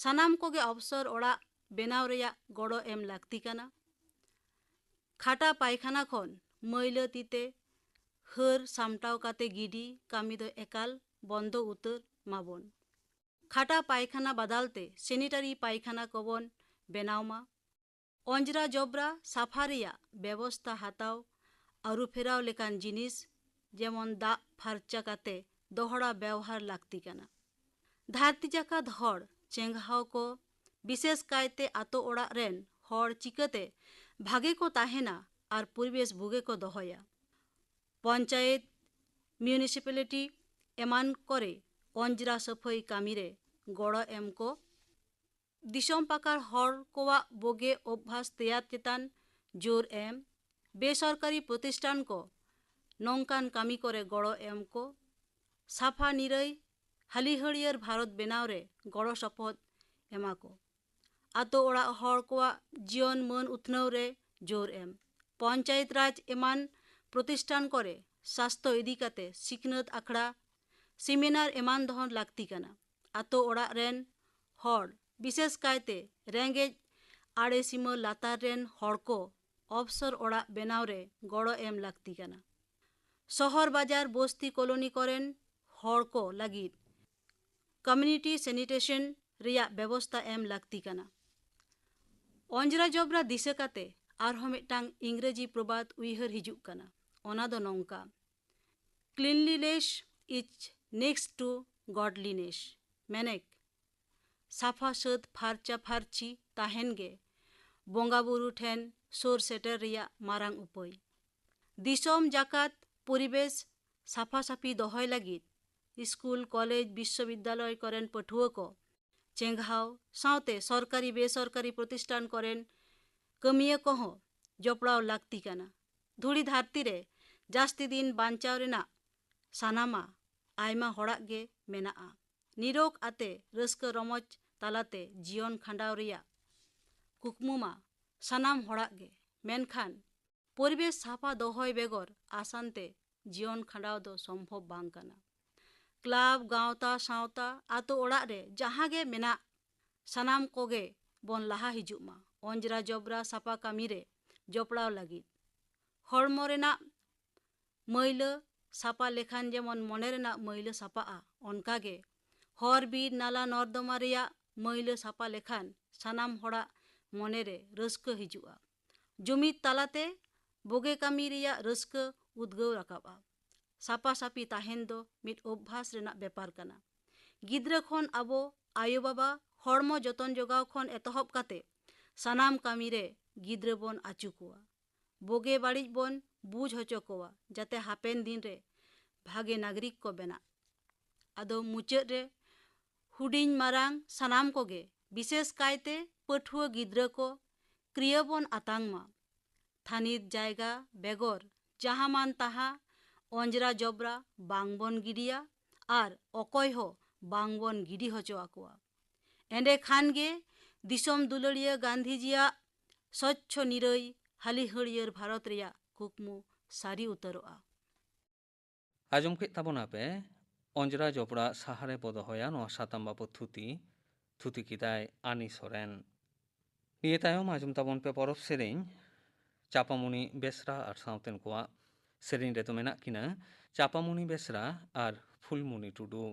ᱥᱟᱱᱟᱢ ᱠᱚᱜᱮ ᱚᱵᱥᱚᱨ ᱚᱲᱟᱜ ᱵᱮᱱᱟᱣ ᱨᱮᱭᱟᱜ ᱜᱚᱲᱚ ᱮᱢ ᱞᱟᱹᱠᱛᱤ ᱠᱟᱱᱟ᱾ ᱠᱷᱟᱴᱟ ᱯᱟᱭᱠᱷᱟᱱᱟ ᱠᱷᱚᱱ ᱢᱟᱹᱭᱞᱟᱹ ᱛᱤᱛᱮ ᱦᱟᱹᱨ ᱥᱟᱢᱴᱟᱣ ᱠᱟᱛᱮ ᱜᱤᱰᱤ ᱠᱟᱹᱢᱤ ᱫᱚ ᱮᱠᱟᱞ ᱵᱚᱱᱫᱚ ᱩᱛᱟᱹᱨ ᱢᱟᱵᱚᱱ᱾ ᱠᱷᱟᱴᱟ ᱯᱟᱭᱠᱷᱟᱱᱟ ᱵᱟᱫᱟᱞ ᱛᱮ ᱥᱮᱱᱤᱴᱟᱨᱤ ᱯᱟᱭᱠᱷᱟᱱᱟ ᱠᱚᱵᱚᱱ ᱵᱮᱱᱟᱣ ᱢᱟ᱾ ᱚᱸᱡᱽᱨᱟ ᱡᱚᱵᱽᱨᱟ ᱥᱟᱯᱷᱟ ᱨᱮᱭᱟᱜ ᱵᱮᱵᱚᱥᱛᱟ ᱦᱟᱛᱟᱣ, ᱟᱹᱨᱩ ᱯᱷᱮᱨᱟᱣ ᱞᱮᱠᱟᱱ ᱡᱤᱱᱤᱥ ᱡᱮᱢᱚᱱ ᱫᱟᱜ ᱯᱷᱟᱨᱪᱟ ᱠᱟᱛᱮ ᱫᱚᱦᱲᱟ ᱵᱮᱣᱦᱟᱨ ᱞᱟᱹᱠᱛᱤ ᱠᱟᱱᱟ᱾ ᱫᱷᱟᱹᱨᱛᱤ ᱡᱟᱠᱟᱛ ᱦᱚᱲ ᱪᱮᱸᱜᱷᱟᱣ ᱠᱚ, ᱵᱤᱥᱮᱥ ᱠᱟᱭᱛᱮ ᱟᱛᱳ ᱚᱲᱟᱜ ᱨᱮᱱ ᱦᱚᱲ ᱪᱤᱠᱟᱹᱛᱮ ᱵᱷᱟᱜᱮ ᱠᱚ ᱛᱟᱦᱮᱱᱟ ᱟᱨ ᱯᱚᱨᱤᱵᱮᱥ ᱵᱩᱜᱮ ᱠᱚ ᱫᱚᱦᱚᱭᱟ? ᱯᱚᱧᱪᱟᱭᱮᱛ, ᱢᱤᱭᱩᱱᱤᱥᱤᱯᱟᱞᱤᱴᱤ ᱮᱢᱟᱱ ᱠᱚᱨᱮ ᱚᱸᱡᱽᱨᱟ ᱥᱟᱹᱯᱷᱟᱹᱭ ᱠᱟᱹᱢᱤ ᱨᱮ ᱜᱚᱲᱚ ᱮᱢ ᱠᱚ, ᱫᱤᱥᱚᱢ ᱯᱟᱠᱟᱲ ᱦᱚᱲ ᱠᱚᱣᱟᱜ ᱵᱳᱜᱮ ᱚᱵᱷᱟᱥ ᱛᱮᱭᱟᱨ ᱪᱮᱛᱟᱱ ᱡᱳᱨ ᱮᱢ, ᱵᱮᱥᱚᱨᱠᱟᱨᱤ ᱯᱨᱚᱛᱤᱥᱴᱷᱟᱱ ᱠᱚ ᱱᱚᱝᱠᱟᱱ ᱠᱟᱹᱢᱤ ᱠᱚᱨᱮ ᱜᱚᱲᱚ ᱮᱢ ᱠᱚ, ᱥᱟᱯᱷᱟ ᱱᱤᱨᱟᱹᱭ ᱦᱟᱹᱞᱤᱦᱟᱹᱲᱭᱟᱹᱨ ᱵᱷᱟᱨᱚᱛ ᱵᱮᱱᱟᱣ ᱨᱮ ᱜᱚᱲᱚ ᱥᱚᱯᱚᱦᱚᱫ ᱮᱢᱟ ᱠᱚ, ᱟᱛᱳ ᱚᱲᱟᱜ ᱦᱚᱲ ᱠᱚᱣᱟᱜ ᱡᱤᱭᱚᱱ ᱢᱟᱹᱱ ᱩᱛᱱᱟᱹᱣ ᱨᱮ ᱡᱳᱨ ᱮᱢ, ᱯᱚᱧᱪᱟᱭᱮᱛ ᱨᱟᱡᱽ ᱮᱢᱟᱱ ᱯᱨᱚᱛᱤᱥᱴᱷᱟᱱ ᱠᱚᱨᱮ ᱥᱟᱥᱛᱚ ᱤᱫᱤ ᱠᱟᱛᱮ ᱥᱤᱠᱷᱱᱟᱹᱛ ᱟᱠᱷᱲᱟ, ᱥᱮᱢᱤᱱᱟᱨ ᱮᱢᱟᱱ ᱫᱚᱦᱚ ᱞᱟᱹᱠᱛᱤ ᱠᱟᱱᱟ᱾ ᱟᱛᱳ ᱚᱲᱟᱜ ᱨᱮᱱ ᱦᱚᱲ, ᱵᱤᱥᱮᱥ ᱠᱟᱭᱛᱮ ᱨᱮᱸᱜᱮᱡ ᱟᱲᱮ ᱥᱤᱢᱟᱹ ᱞᱟᱛᱟᱨ ᱨᱮᱱ ᱦᱚᱲ ᱠᱚ ᱚᱵᱥᱚᱨ ᱚᱲᱟᱜ ᱵᱮᱱᱟᱣ ᱨᱮ ᱜᱚᱲᱚ ᱮᱢ ᱞᱟᱹᱠᱛᱤ ᱠᱟᱱᱟ᱾ ᱥᱚᱦᱚᱨ ᱵᱟᱡᱟᱨ ᱵᱚᱥᱛᱤ ᱠᱚᱞᱚᱱᱤ ᱠᱚᱨᱮᱱ ᱦᱚᱲ ᱠᱚ ᱞᱟᱹᱜᱤᱫ ᱠᱚᱢᱤᱭᱩᱱᱤᱴᱤ ᱥᱮᱱᱤᱴᱮᱥᱚᱱ ᱨᱮᱭᱟᱜ ᱵᱮᱵᱚᱥᱛᱟ ᱮᱢ ᱞᱟᱹᱠᱛᱤ ᱠᱟᱱᱟ᱾ ᱚᱸᱡᱽᱨᱟ ᱡᱚᱵᱽᱨᱟ ᱫᱤᱥᱟᱹ ᱠᱟᱛᱮ ᱟᱨᱦᱚᱸ ᱢᱤᱫᱴᱟᱝ ᱤᱝᱨᱮᱡᱤ ᱯᱨᱚᱵᱟᱫ ᱩᱭᱦᱟᱹᱨ ᱦᱤᱡᱩᱜ ᱠᱟᱱᱟ᱾ ᱚᱱᱟ ᱫᱚ ᱱᱚᱝᱠᱟ: "Cleanliness is next to godliness", ᱢᱮᱱᱮᱠ, ᱥᱟᱯᱷᱟ ᱥᱟᱹᱛ ᱯᱷᱟᱨᱪᱟ ᱯᱷᱟᱨᱪᱤ ᱛᱟᱦᱮᱱ ᱜᱮ ᱵᱚᱸᱜᱟ ᱵᱩᱨᱩ ᱴᱷᱮᱱ ᱥᱩᱨ ᱥᱮᱴᱮᱨ ᱨᱮᱭᱟᱜ ᱢᱟᱨᱟᱝ ᱩᱯᱟᱹᱭ᱾ ᱫᱤᱥᱚᱢ ᱡᱟᱠᱟᱛ ᱯᱚᱨᱤᱵᱮᱥ ᱥᱟᱯᱷᱟ ᱥᱟᱹᱯᱷᱤ ᱫᱚᱦᱚᱭ ᱞᱟᱹᱜᱤᱫ ᱥᱠᱩᱞ, ᱠᱚᱞᱮᱡᱽ, ᱵᱤᱥᱥᱚᱵᱤᱫᱽᱫᱟᱞᱚᱭ ᱠᱚᱨᱮᱱ ᱯᱟᱹᱴᱷᱩᱣᱟᱹ ᱠᱚ, ᱪᱮᱸᱜᱷᱟᱣ ᱥᱟᱶᱛᱮ ᱥᱚᱨᱠᱟᱨᱤ ᱵᱮᱥᱚᱨᱠᱟᱨᱤ ᱯᱨᱚᱛᱤᱥᱴᱷᱟᱱ ᱠᱚᱨᱮᱱ ᱠᱟᱹᱢᱤᱭᱟᱹ ᱠᱚᱦᱚᱸ ᱡᱚᱯᱲᱟᱣ ᱞᱟᱹᱠᱛᱤ ᱠᱟᱱᱟ᱾ ᱫᱷᱩᱲᱤ ᱫᱷᱟᱹᱨᱛᱤ ᱨᱮ ᱡᱟᱹᱥᱛᱤ ᱫᱤᱱ ᱵᱟᱧᱪᱟᱣ ᱨᱮᱱᱟᱜ ᱥᱟᱱᱟᱢᱟ ᱟᱭᱢᱟ ᱦᱚᱲᱟᱜ ᱜᱮ ᱢᱮᱱᱟᱜᱼᱟ᱾ ᱱᱤᱨᱳᱜᱽ ᱟᱛᱮ ᱨᱟᱹᱥᱠᱟᱹ ᱨᱚᱢᱚᱡᱽ ᱛᱟᱞᱟᱛᱮ ᱡᱤᱭᱚᱱ ᱠᱷᱟᱸᱰᱟᱣ ᱨᱮᱭᱟᱜ ᱠᱩᱠᱢᱩ ᱢᱟ ᱥᱟᱱᱟᱢ ᱦᱚᱲᱟᱜ ᱜᱮ, ᱢᱮᱱᱠᱷᱟᱱ ᱯᱚᱨᱤᱵᱮᱥ ᱥᱟᱯᱷᱟ ᱫᱚᱦᱚᱭ ᱵᱮᱜᱚᱨ ᱟᱥᱟᱱᱛᱮ ᱡᱤᱭᱚᱱ ᱠᱷᱟᱸᱰᱟᱣ ᱫᱚ ᱥᱚᱢᱵᱷᱚᱵ ᱵᱟᱝ ᱠᱟᱱᱟ᱾ ᱠᱞᱟᱵᱽ, ᱜᱟᱶᱛᱟ, ᱥᱟᱶᱛᱟ, ᱟᱛᱳ ᱚᱲᱟᱜ ᱨᱮ ᱡᱟᱦᱟᱸ ᱜᱮ ᱢᱮᱱᱟᱜ, ᱥᱟᱱᱟᱢ ᱠᱚᱜᱮ ᱵᱚᱱ ᱞᱟᱦᱟ ᱦᱤᱡᱩᱜ ᱢᱟ᱾ ᱚᱸᱡᱽᱨᱟ ᱡᱚᱵᱽᱨᱟ ᱥᱟᱯᱷᱟ ᱠᱟᱹᱢᱤ ᱨᱮ ᱡᱚᱯᱲᱟᱣ ᱞᱟᱹᱜᱤᱫ᱾ ᱦᱚᱲᱢᱚ ᱨᱮᱱᱟᱜ ᱢᱟᱹᱭᱞᱟᱹ ᱥᱟᱯᱷᱟ ᱞᱮᱠᱷᱟᱱ ᱡᱮᱢᱚᱱ ᱢᱚᱱᱮ ᱨᱮᱱᱟᱜ ᱢᱟᱹᱭᱞᱟᱹ ᱥᱟᱯᱷᱟᱜᱼᱟ, ᱚᱱᱠᱟᱜᱮ ᱦᱚᱨ, ᱵᱤᱨ, ᱱᱟᱞᱟ, ᱱᱚᱨᱫᱚᱢᱟ ᱨᱮᱭᱟᱜ ᱢᱟᱹᱭᱞᱟᱹ ᱥᱟᱯᱷᱟ ᱞᱮᱠᱷᱟᱱ ᱥᱟᱱᱟᱢ ᱦᱚᱲᱟᱜ ᱢᱚᱱᱮ ᱨᱮ ᱨᱟᱹᱥᱠᱟᱹ ᱦᱤᱡᱩᱜᱼᱟ᱾ ᱡᱩᱢᱤᱫ ᱛᱟᱞᱟᱛᱮ ᱵᱩᱜᱤ ᱠᱟᱹᱢᱤ ᱨᱮᱭᱟᱜ ᱨᱟᱹᱥᱠᱟᱹ ᱩᱫᱽᱜᱟᱹᱣ ᱨᱟᱠᱟᱵᱼᱟ᱾ ᱥᱟᱯᱟ ᱥᱟᱯᱤ ᱛᱟᱦᱮᱱ ᱫᱚ ᱢᱤᱫ ᱚᱵᱵᱷᱟᱥ ᱨᱮᱱᱟᱜ ᱵᱮᱯᱟᱨ ᱠᱟᱱᱟ᱾ ᱜᱤᱫᱽᱨᱟᱹ ᱠᱷᱚᱱ ᱟᱵᱚ ᱟᱭᱳ ᱵᱟᱵᱟ ᱦᱚᱲᱢᱚ ᱡᱚᱛᱚᱱ ᱡᱚᱜᱟᱣ ᱠᱷᱚᱱ ᱮᱛᱚᱦᱚᱵ ᱠᱟᱛᱮ ᱥᱟᱱᱟᱢ ᱠᱟᱹᱢᱤ ᱨᱮ ᱜᱤᱫᱽᱨᱟᱹ ᱵᱚᱱ ᱟᱹᱪᱩ ᱠᱚᱣᱟ᱾ ᱵᱩᱜᱤ ᱵᱟᱹᱲᱤᱡ ᱵᱚᱱ ᱵᱩᱡᱽ ᱦᱚᱪᱚ ᱠᱚᱣᱟ, ᱡᱟᱛᱮ ᱦᱟᱯᱮᱱ ᱫᱤᱱ ᱨᱮ ᱵᱷᱟᱜᱮ ᱱᱟᱜᱚᱨᱤᱠ ᱠᱚ ᱵᱮᱱᱟᱜ᱾ ᱟᱫᱚ ᱢᱩᱪᱟᱹᱫ ᱨᱮ ᱦᱩᱰᱤᱧ ᱢᱟᱨᱟᱝ ᱥᱟᱱᱟᱢ ᱠᱚᱜᱮ, ᱵᱤᱥᱮᱥ ᱠᱟᱭᱛᱮ ᱯᱟᱹᱴᱷᱩᱣᱟᱹ ᱜᱤᱫᱽᱨᱟᱹ ᱠᱚ, ᱠᱨᱤᱭᱟᱹ ᱵᱚᱱ ᱟᱛᱟᱝ ᱢᱟ᱾ ᱛᱷᱟᱹᱱᱤᱛ ᱡᱟᱭᱜᱟ ᱵᱮᱜᱚᱨ ᱡᱟᱦᱟᱸ ᱢᱟᱱ ᱛᱟᱦᱟᱸ ᱚᱸᱡᱽᱨᱟ ᱡᱚᱵᱽᱨᱟ ᱵᱟᱝ ᱵᱚᱱ ᱜᱤᱰᱤᱭᱟ ᱟᱨ ᱚᱠᱚᱭ ᱦᱚᱸ ᱵᱟᱝ ᱵᱚᱱ ᱜᱤᱰᱤ ᱦᱚᱪᱚ ᱟᱠᱚᱣᱟ᱾ ᱮᱸᱰᱮ ᱠᱷᱟᱱ ᱜᱮ ᱫᱤᱥᱚᱢ ᱫᱩᱞᱟᱹᱲᱤᱭᱟᱹ ᱜᱟᱱᱫᱷᱤᱡᱤᱭᱟᱜ ᱥᱚᱪᱪᱷᱚ ᱱᱤᱨᱟᱹᱭ ᱦᱟᱹᱞᱤ ᱦᱟᱹᱨᱭᱟᱹᱲ ᱵᱷᱟᱨᱚᱛ ᱨᱮᱭᱟᱜ ᱠᱩᱠᱢᱩ ᱥᱟᱹᱨᱤ ᱩᱛᱟᱹᱨᱚᱜᱼᱟ᱾ ᱟᱸᱡᱚᱢ ᱠᱮᱫ ᱛᱟᱵᱚᱱᱟᱯᱮ ᱚᱸᱡᱽᱨᱟ ᱡᱚᱵᱽᱨᱟ ᱥᱟᱦᱟᱨᱮ ᱵᱚ ᱫᱚᱦᱚᱭᱟ ᱱᱚᱣᱟ ᱥᱟᱛᱟᱢ ᱵᱟᱵᱚᱛ ᱛᱷᱩᱛᱤ᱾ ᱛᱷᱩᱛᱤ ᱠᱮᱫᱟᱭ ᱟᱱᱤ ᱥᱚᱨᱮᱱ᱾ ᱱᱤᱭᱟᱹ ᱛᱟᱭᱚᱢ ᱟᱸᱡᱚᱢ ᱛᱟᱵᱚᱱ ᱯᱮ ᱯᱚᱨᱚᱵᱽ ᱥᱮᱨᱮᱧ ᱪᱟᱯᱟᱢᱩᱱᱤ ᱵᱮᱥᱨᱟ ᱟᱨ ᱥᱟᱶᱛᱮᱱ ᱠᱚᱣᱟᱜ᱾ ᱥᱮᱨᱮᱧ ᱨᱮᱫᱚ ᱢᱮᱱᱟᱜ ᱠᱤᱱᱟ ᱪᱟᱯᱟᱢᱩᱱᱤ ᱵᱮᱥᱨᱟ ᱟᱨ ᱯᱷᱩᱞᱢᱩᱱᱤ ᱴᱩᱰᱩ᱾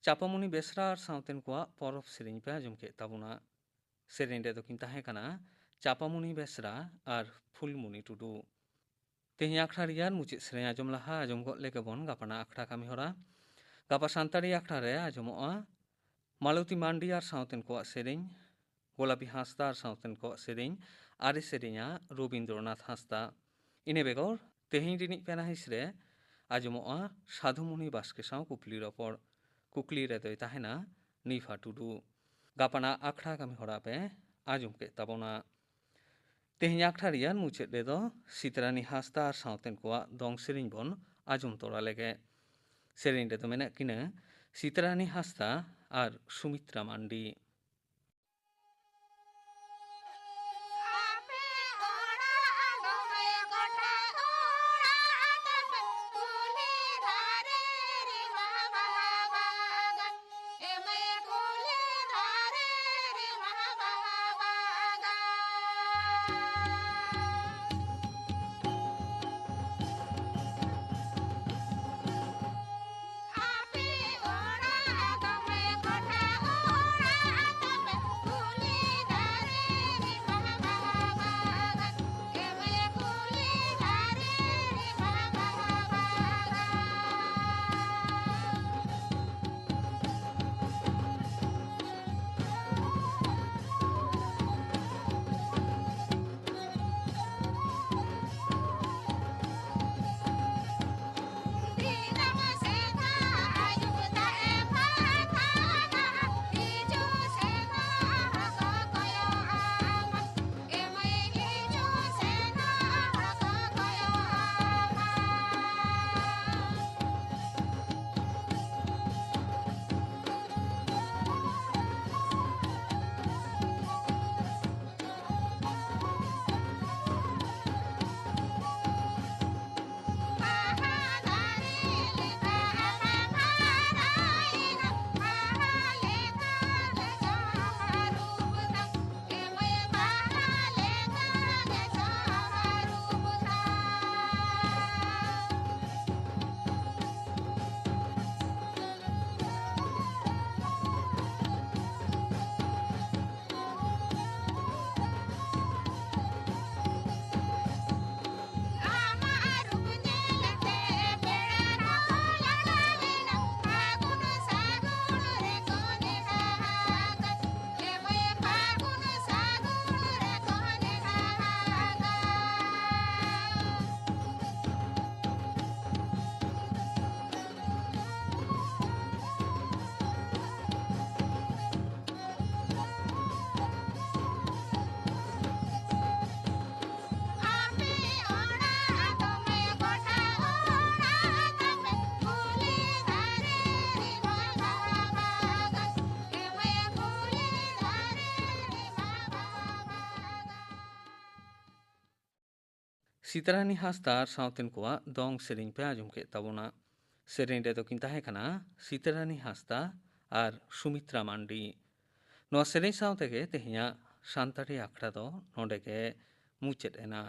ᱪᱟᱯᱟᱢᱩᱱᱤ ᱵᱮᱥᱨᱟ ᱟᱨ ᱥᱟᱶᱛᱮᱱ ᱠᱚᱣᱟᱜ ᱯᱚᱨᱚᱵᱽ ᱥᱮᱨᱮᱧ ᱯᱮ ᱟᱸᱡᱚᱢ ᱠᱮᱫ ᱛᱟᱵᱚᱱᱟ᱾ ᱥᱮᱨᱮᱧ ᱨᱮᱫᱚ ᱠᱤᱱ ᱛᱟᱦᱮᱸ ᱠᱟᱱᱟ ᱪᱟᱯᱟᱢᱩᱱᱤ ᱵᱮᱥᱨᱟ ᱟᱨ ᱯᱷᱩᱞᱢᱩᱱᱤ ᱴᱩᱰᱩ᱾ ᱛᱮᱦᱮᱧ ᱟᱠᱷᱲᱟ ᱨᱮᱭᱟᱜ ᱢᱩᱪᱟᱹᱫ ᱥᱮᱨᱮᱧ ᱟᱸᱡᱚᱢ ᱞᱟᱦᱟ ᱟᱸᱡᱚᱢ ᱜᱚᱫ ᱞᱮᱜᱮ ᱵᱚᱱ ᱜᱟᱯᱟᱱᱟᱜ ᱟᱠᱷᱲᱟ ᱠᱟᱹᱢᱤ ᱦᱚᱨᱟ᱾ ᱜᱟᱯᱟ ᱥᱟᱱᱛᱟᱲᱤ ᱟᱠᱷᱲᱟ ᱨᱮ ᱟᱸᱡᱚᱢᱚᱜᱼᱟ ᱢᱟᱞᱚᱛᱤ ᱢᱟᱱᱰᱤ ᱟᱨ ᱥᱟᱶᱛᱮᱱ ᱠᱚᱣᱟᱜ ᱥᱮᱨᱮᱧ, ᱜᱳᱞᱟᱯᱤ ᱦᱟᱸᱥᱫᱟ ᱟᱨ ᱥᱟᱶᱛᱮᱱ ᱠᱚᱣᱟᱜ ᱥᱮᱨᱮᱧ, ᱟᱨᱮ ᱥᱮᱨᱮᱧᱟ ᱨᱚᱵᱤᱱᱫᱨᱚᱱᱟᱛᱷ ᱦᱟᱸᱥᱫᱟ᱾ ᱤᱱᱟᱹ ᱵᱮᱜᱚᱨ ᱛᱮᱦᱮᱧ ᱨᱤᱱᱤᱡ ᱯᱮᱱᱟᱦᱤᱸᱥ ᱨᱮ ᱟᱸᱡᱚᱢᱚᱜᱼᱟ ᱥᱟᱫᱷᱩᱢᱩᱱᱤ ᱵᱟᱥᱠᱮ ᱥᱟᱶ ᱠᱩᱠᱞᱤ ᱨᱚᱯᱚᱲ᱾ ᱠᱩᱠᱞᱤ ᱨᱮᱫᱚᱭ ᱛᱟᱦᱮᱱᱟ ᱱᱤᱯᱷᱟ ᱴᱩᱰᱩ᱾ ᱜᱟᱯᱟᱱᱟᱜ ᱟᱠᱷᱲᱟ ᱠᱟᱹᱢᱤ ᱦᱚᱨᱟ ᱯᱮ ᱟᱸᱡᱚᱢ ᱠᱮᱫ ᱛᱟᱵᱚᱱᱟ᱾ ᱛᱮᱦᱮᱧ ᱟᱠᱷᱲᱟ ᱨᱮᱭᱟᱜ ᱢᱩᱪᱟᱹᱫ ᱨᱮᱫᱚ ᱥᱤᱛᱨᱟᱱᱤ ᱦᱟᱸᱥᱫᱟ ᱟᱨ ᱥᱟᱶᱛᱮᱱ ᱠᱚᱣᱟᱜ ᱫᱚᱝ ᱥᱮᱨᱮᱧ ᱵᱚᱱ ᱟᱸᱡᱚᱢ ᱛᱚᱨᱟ ᱞᱮᱜᱮ᱾ ᱥᱮᱨᱮᱧ ᱨᱮᱫᱚ ᱢᱮᱱᱟᱜ ᱠᱤᱱᱟ ᱥᱤᱛᱨᱟᱱᱤ ᱦᱟᱸᱥᱫᱟ ᱟᱨ ᱥᱩᱢᱤᱛᱨᱟ ᱢᱟᱱᱰᱤ᱾ ᱥᱤᱛᱟᱨᱟᱱᱤ ᱦᱟᱸᱥᱫᱟ ᱟᱨ ᱥᱟᱶᱛᱮᱱ ᱠᱚᱣᱟᱜ ᱫᱚᱝ ᱥᱮᱨᱮᱧ ᱯᱮ ᱟᱸᱡᱚᱢ ᱠᱮᱫ ᱛᱟᱵᱚᱱᱟ᱾ ᱥᱮᱨᱮᱧ ᱨᱮᱫᱚ ᱠᱤᱱ ᱛᱟᱦᱮᱸ ᱠᱟᱱᱟ ᱥᱤᱛᱟᱨᱟᱱᱤ ᱦᱟᱸᱥᱫᱟ ᱟᱨ ᱥᱩᱢᱤᱛᱨᱟ ᱢᱟᱱᱰᱤ᱾ ᱱᱚᱣᱟ ᱥᱮᱨᱮᱧ ᱥᱟᱶ ᱛᱮᱜᱮ ᱛᱮᱦᱮᱧᱟᱜ ᱥᱟᱱᱛᱟᱲᱤ ᱟᱠᱷᱲᱟ ᱫᱚ ᱱᱚᱰᱮ ᱜᱮ ᱢᱩᱪᱟᱹᱫ ᱮᱱᱟ᱾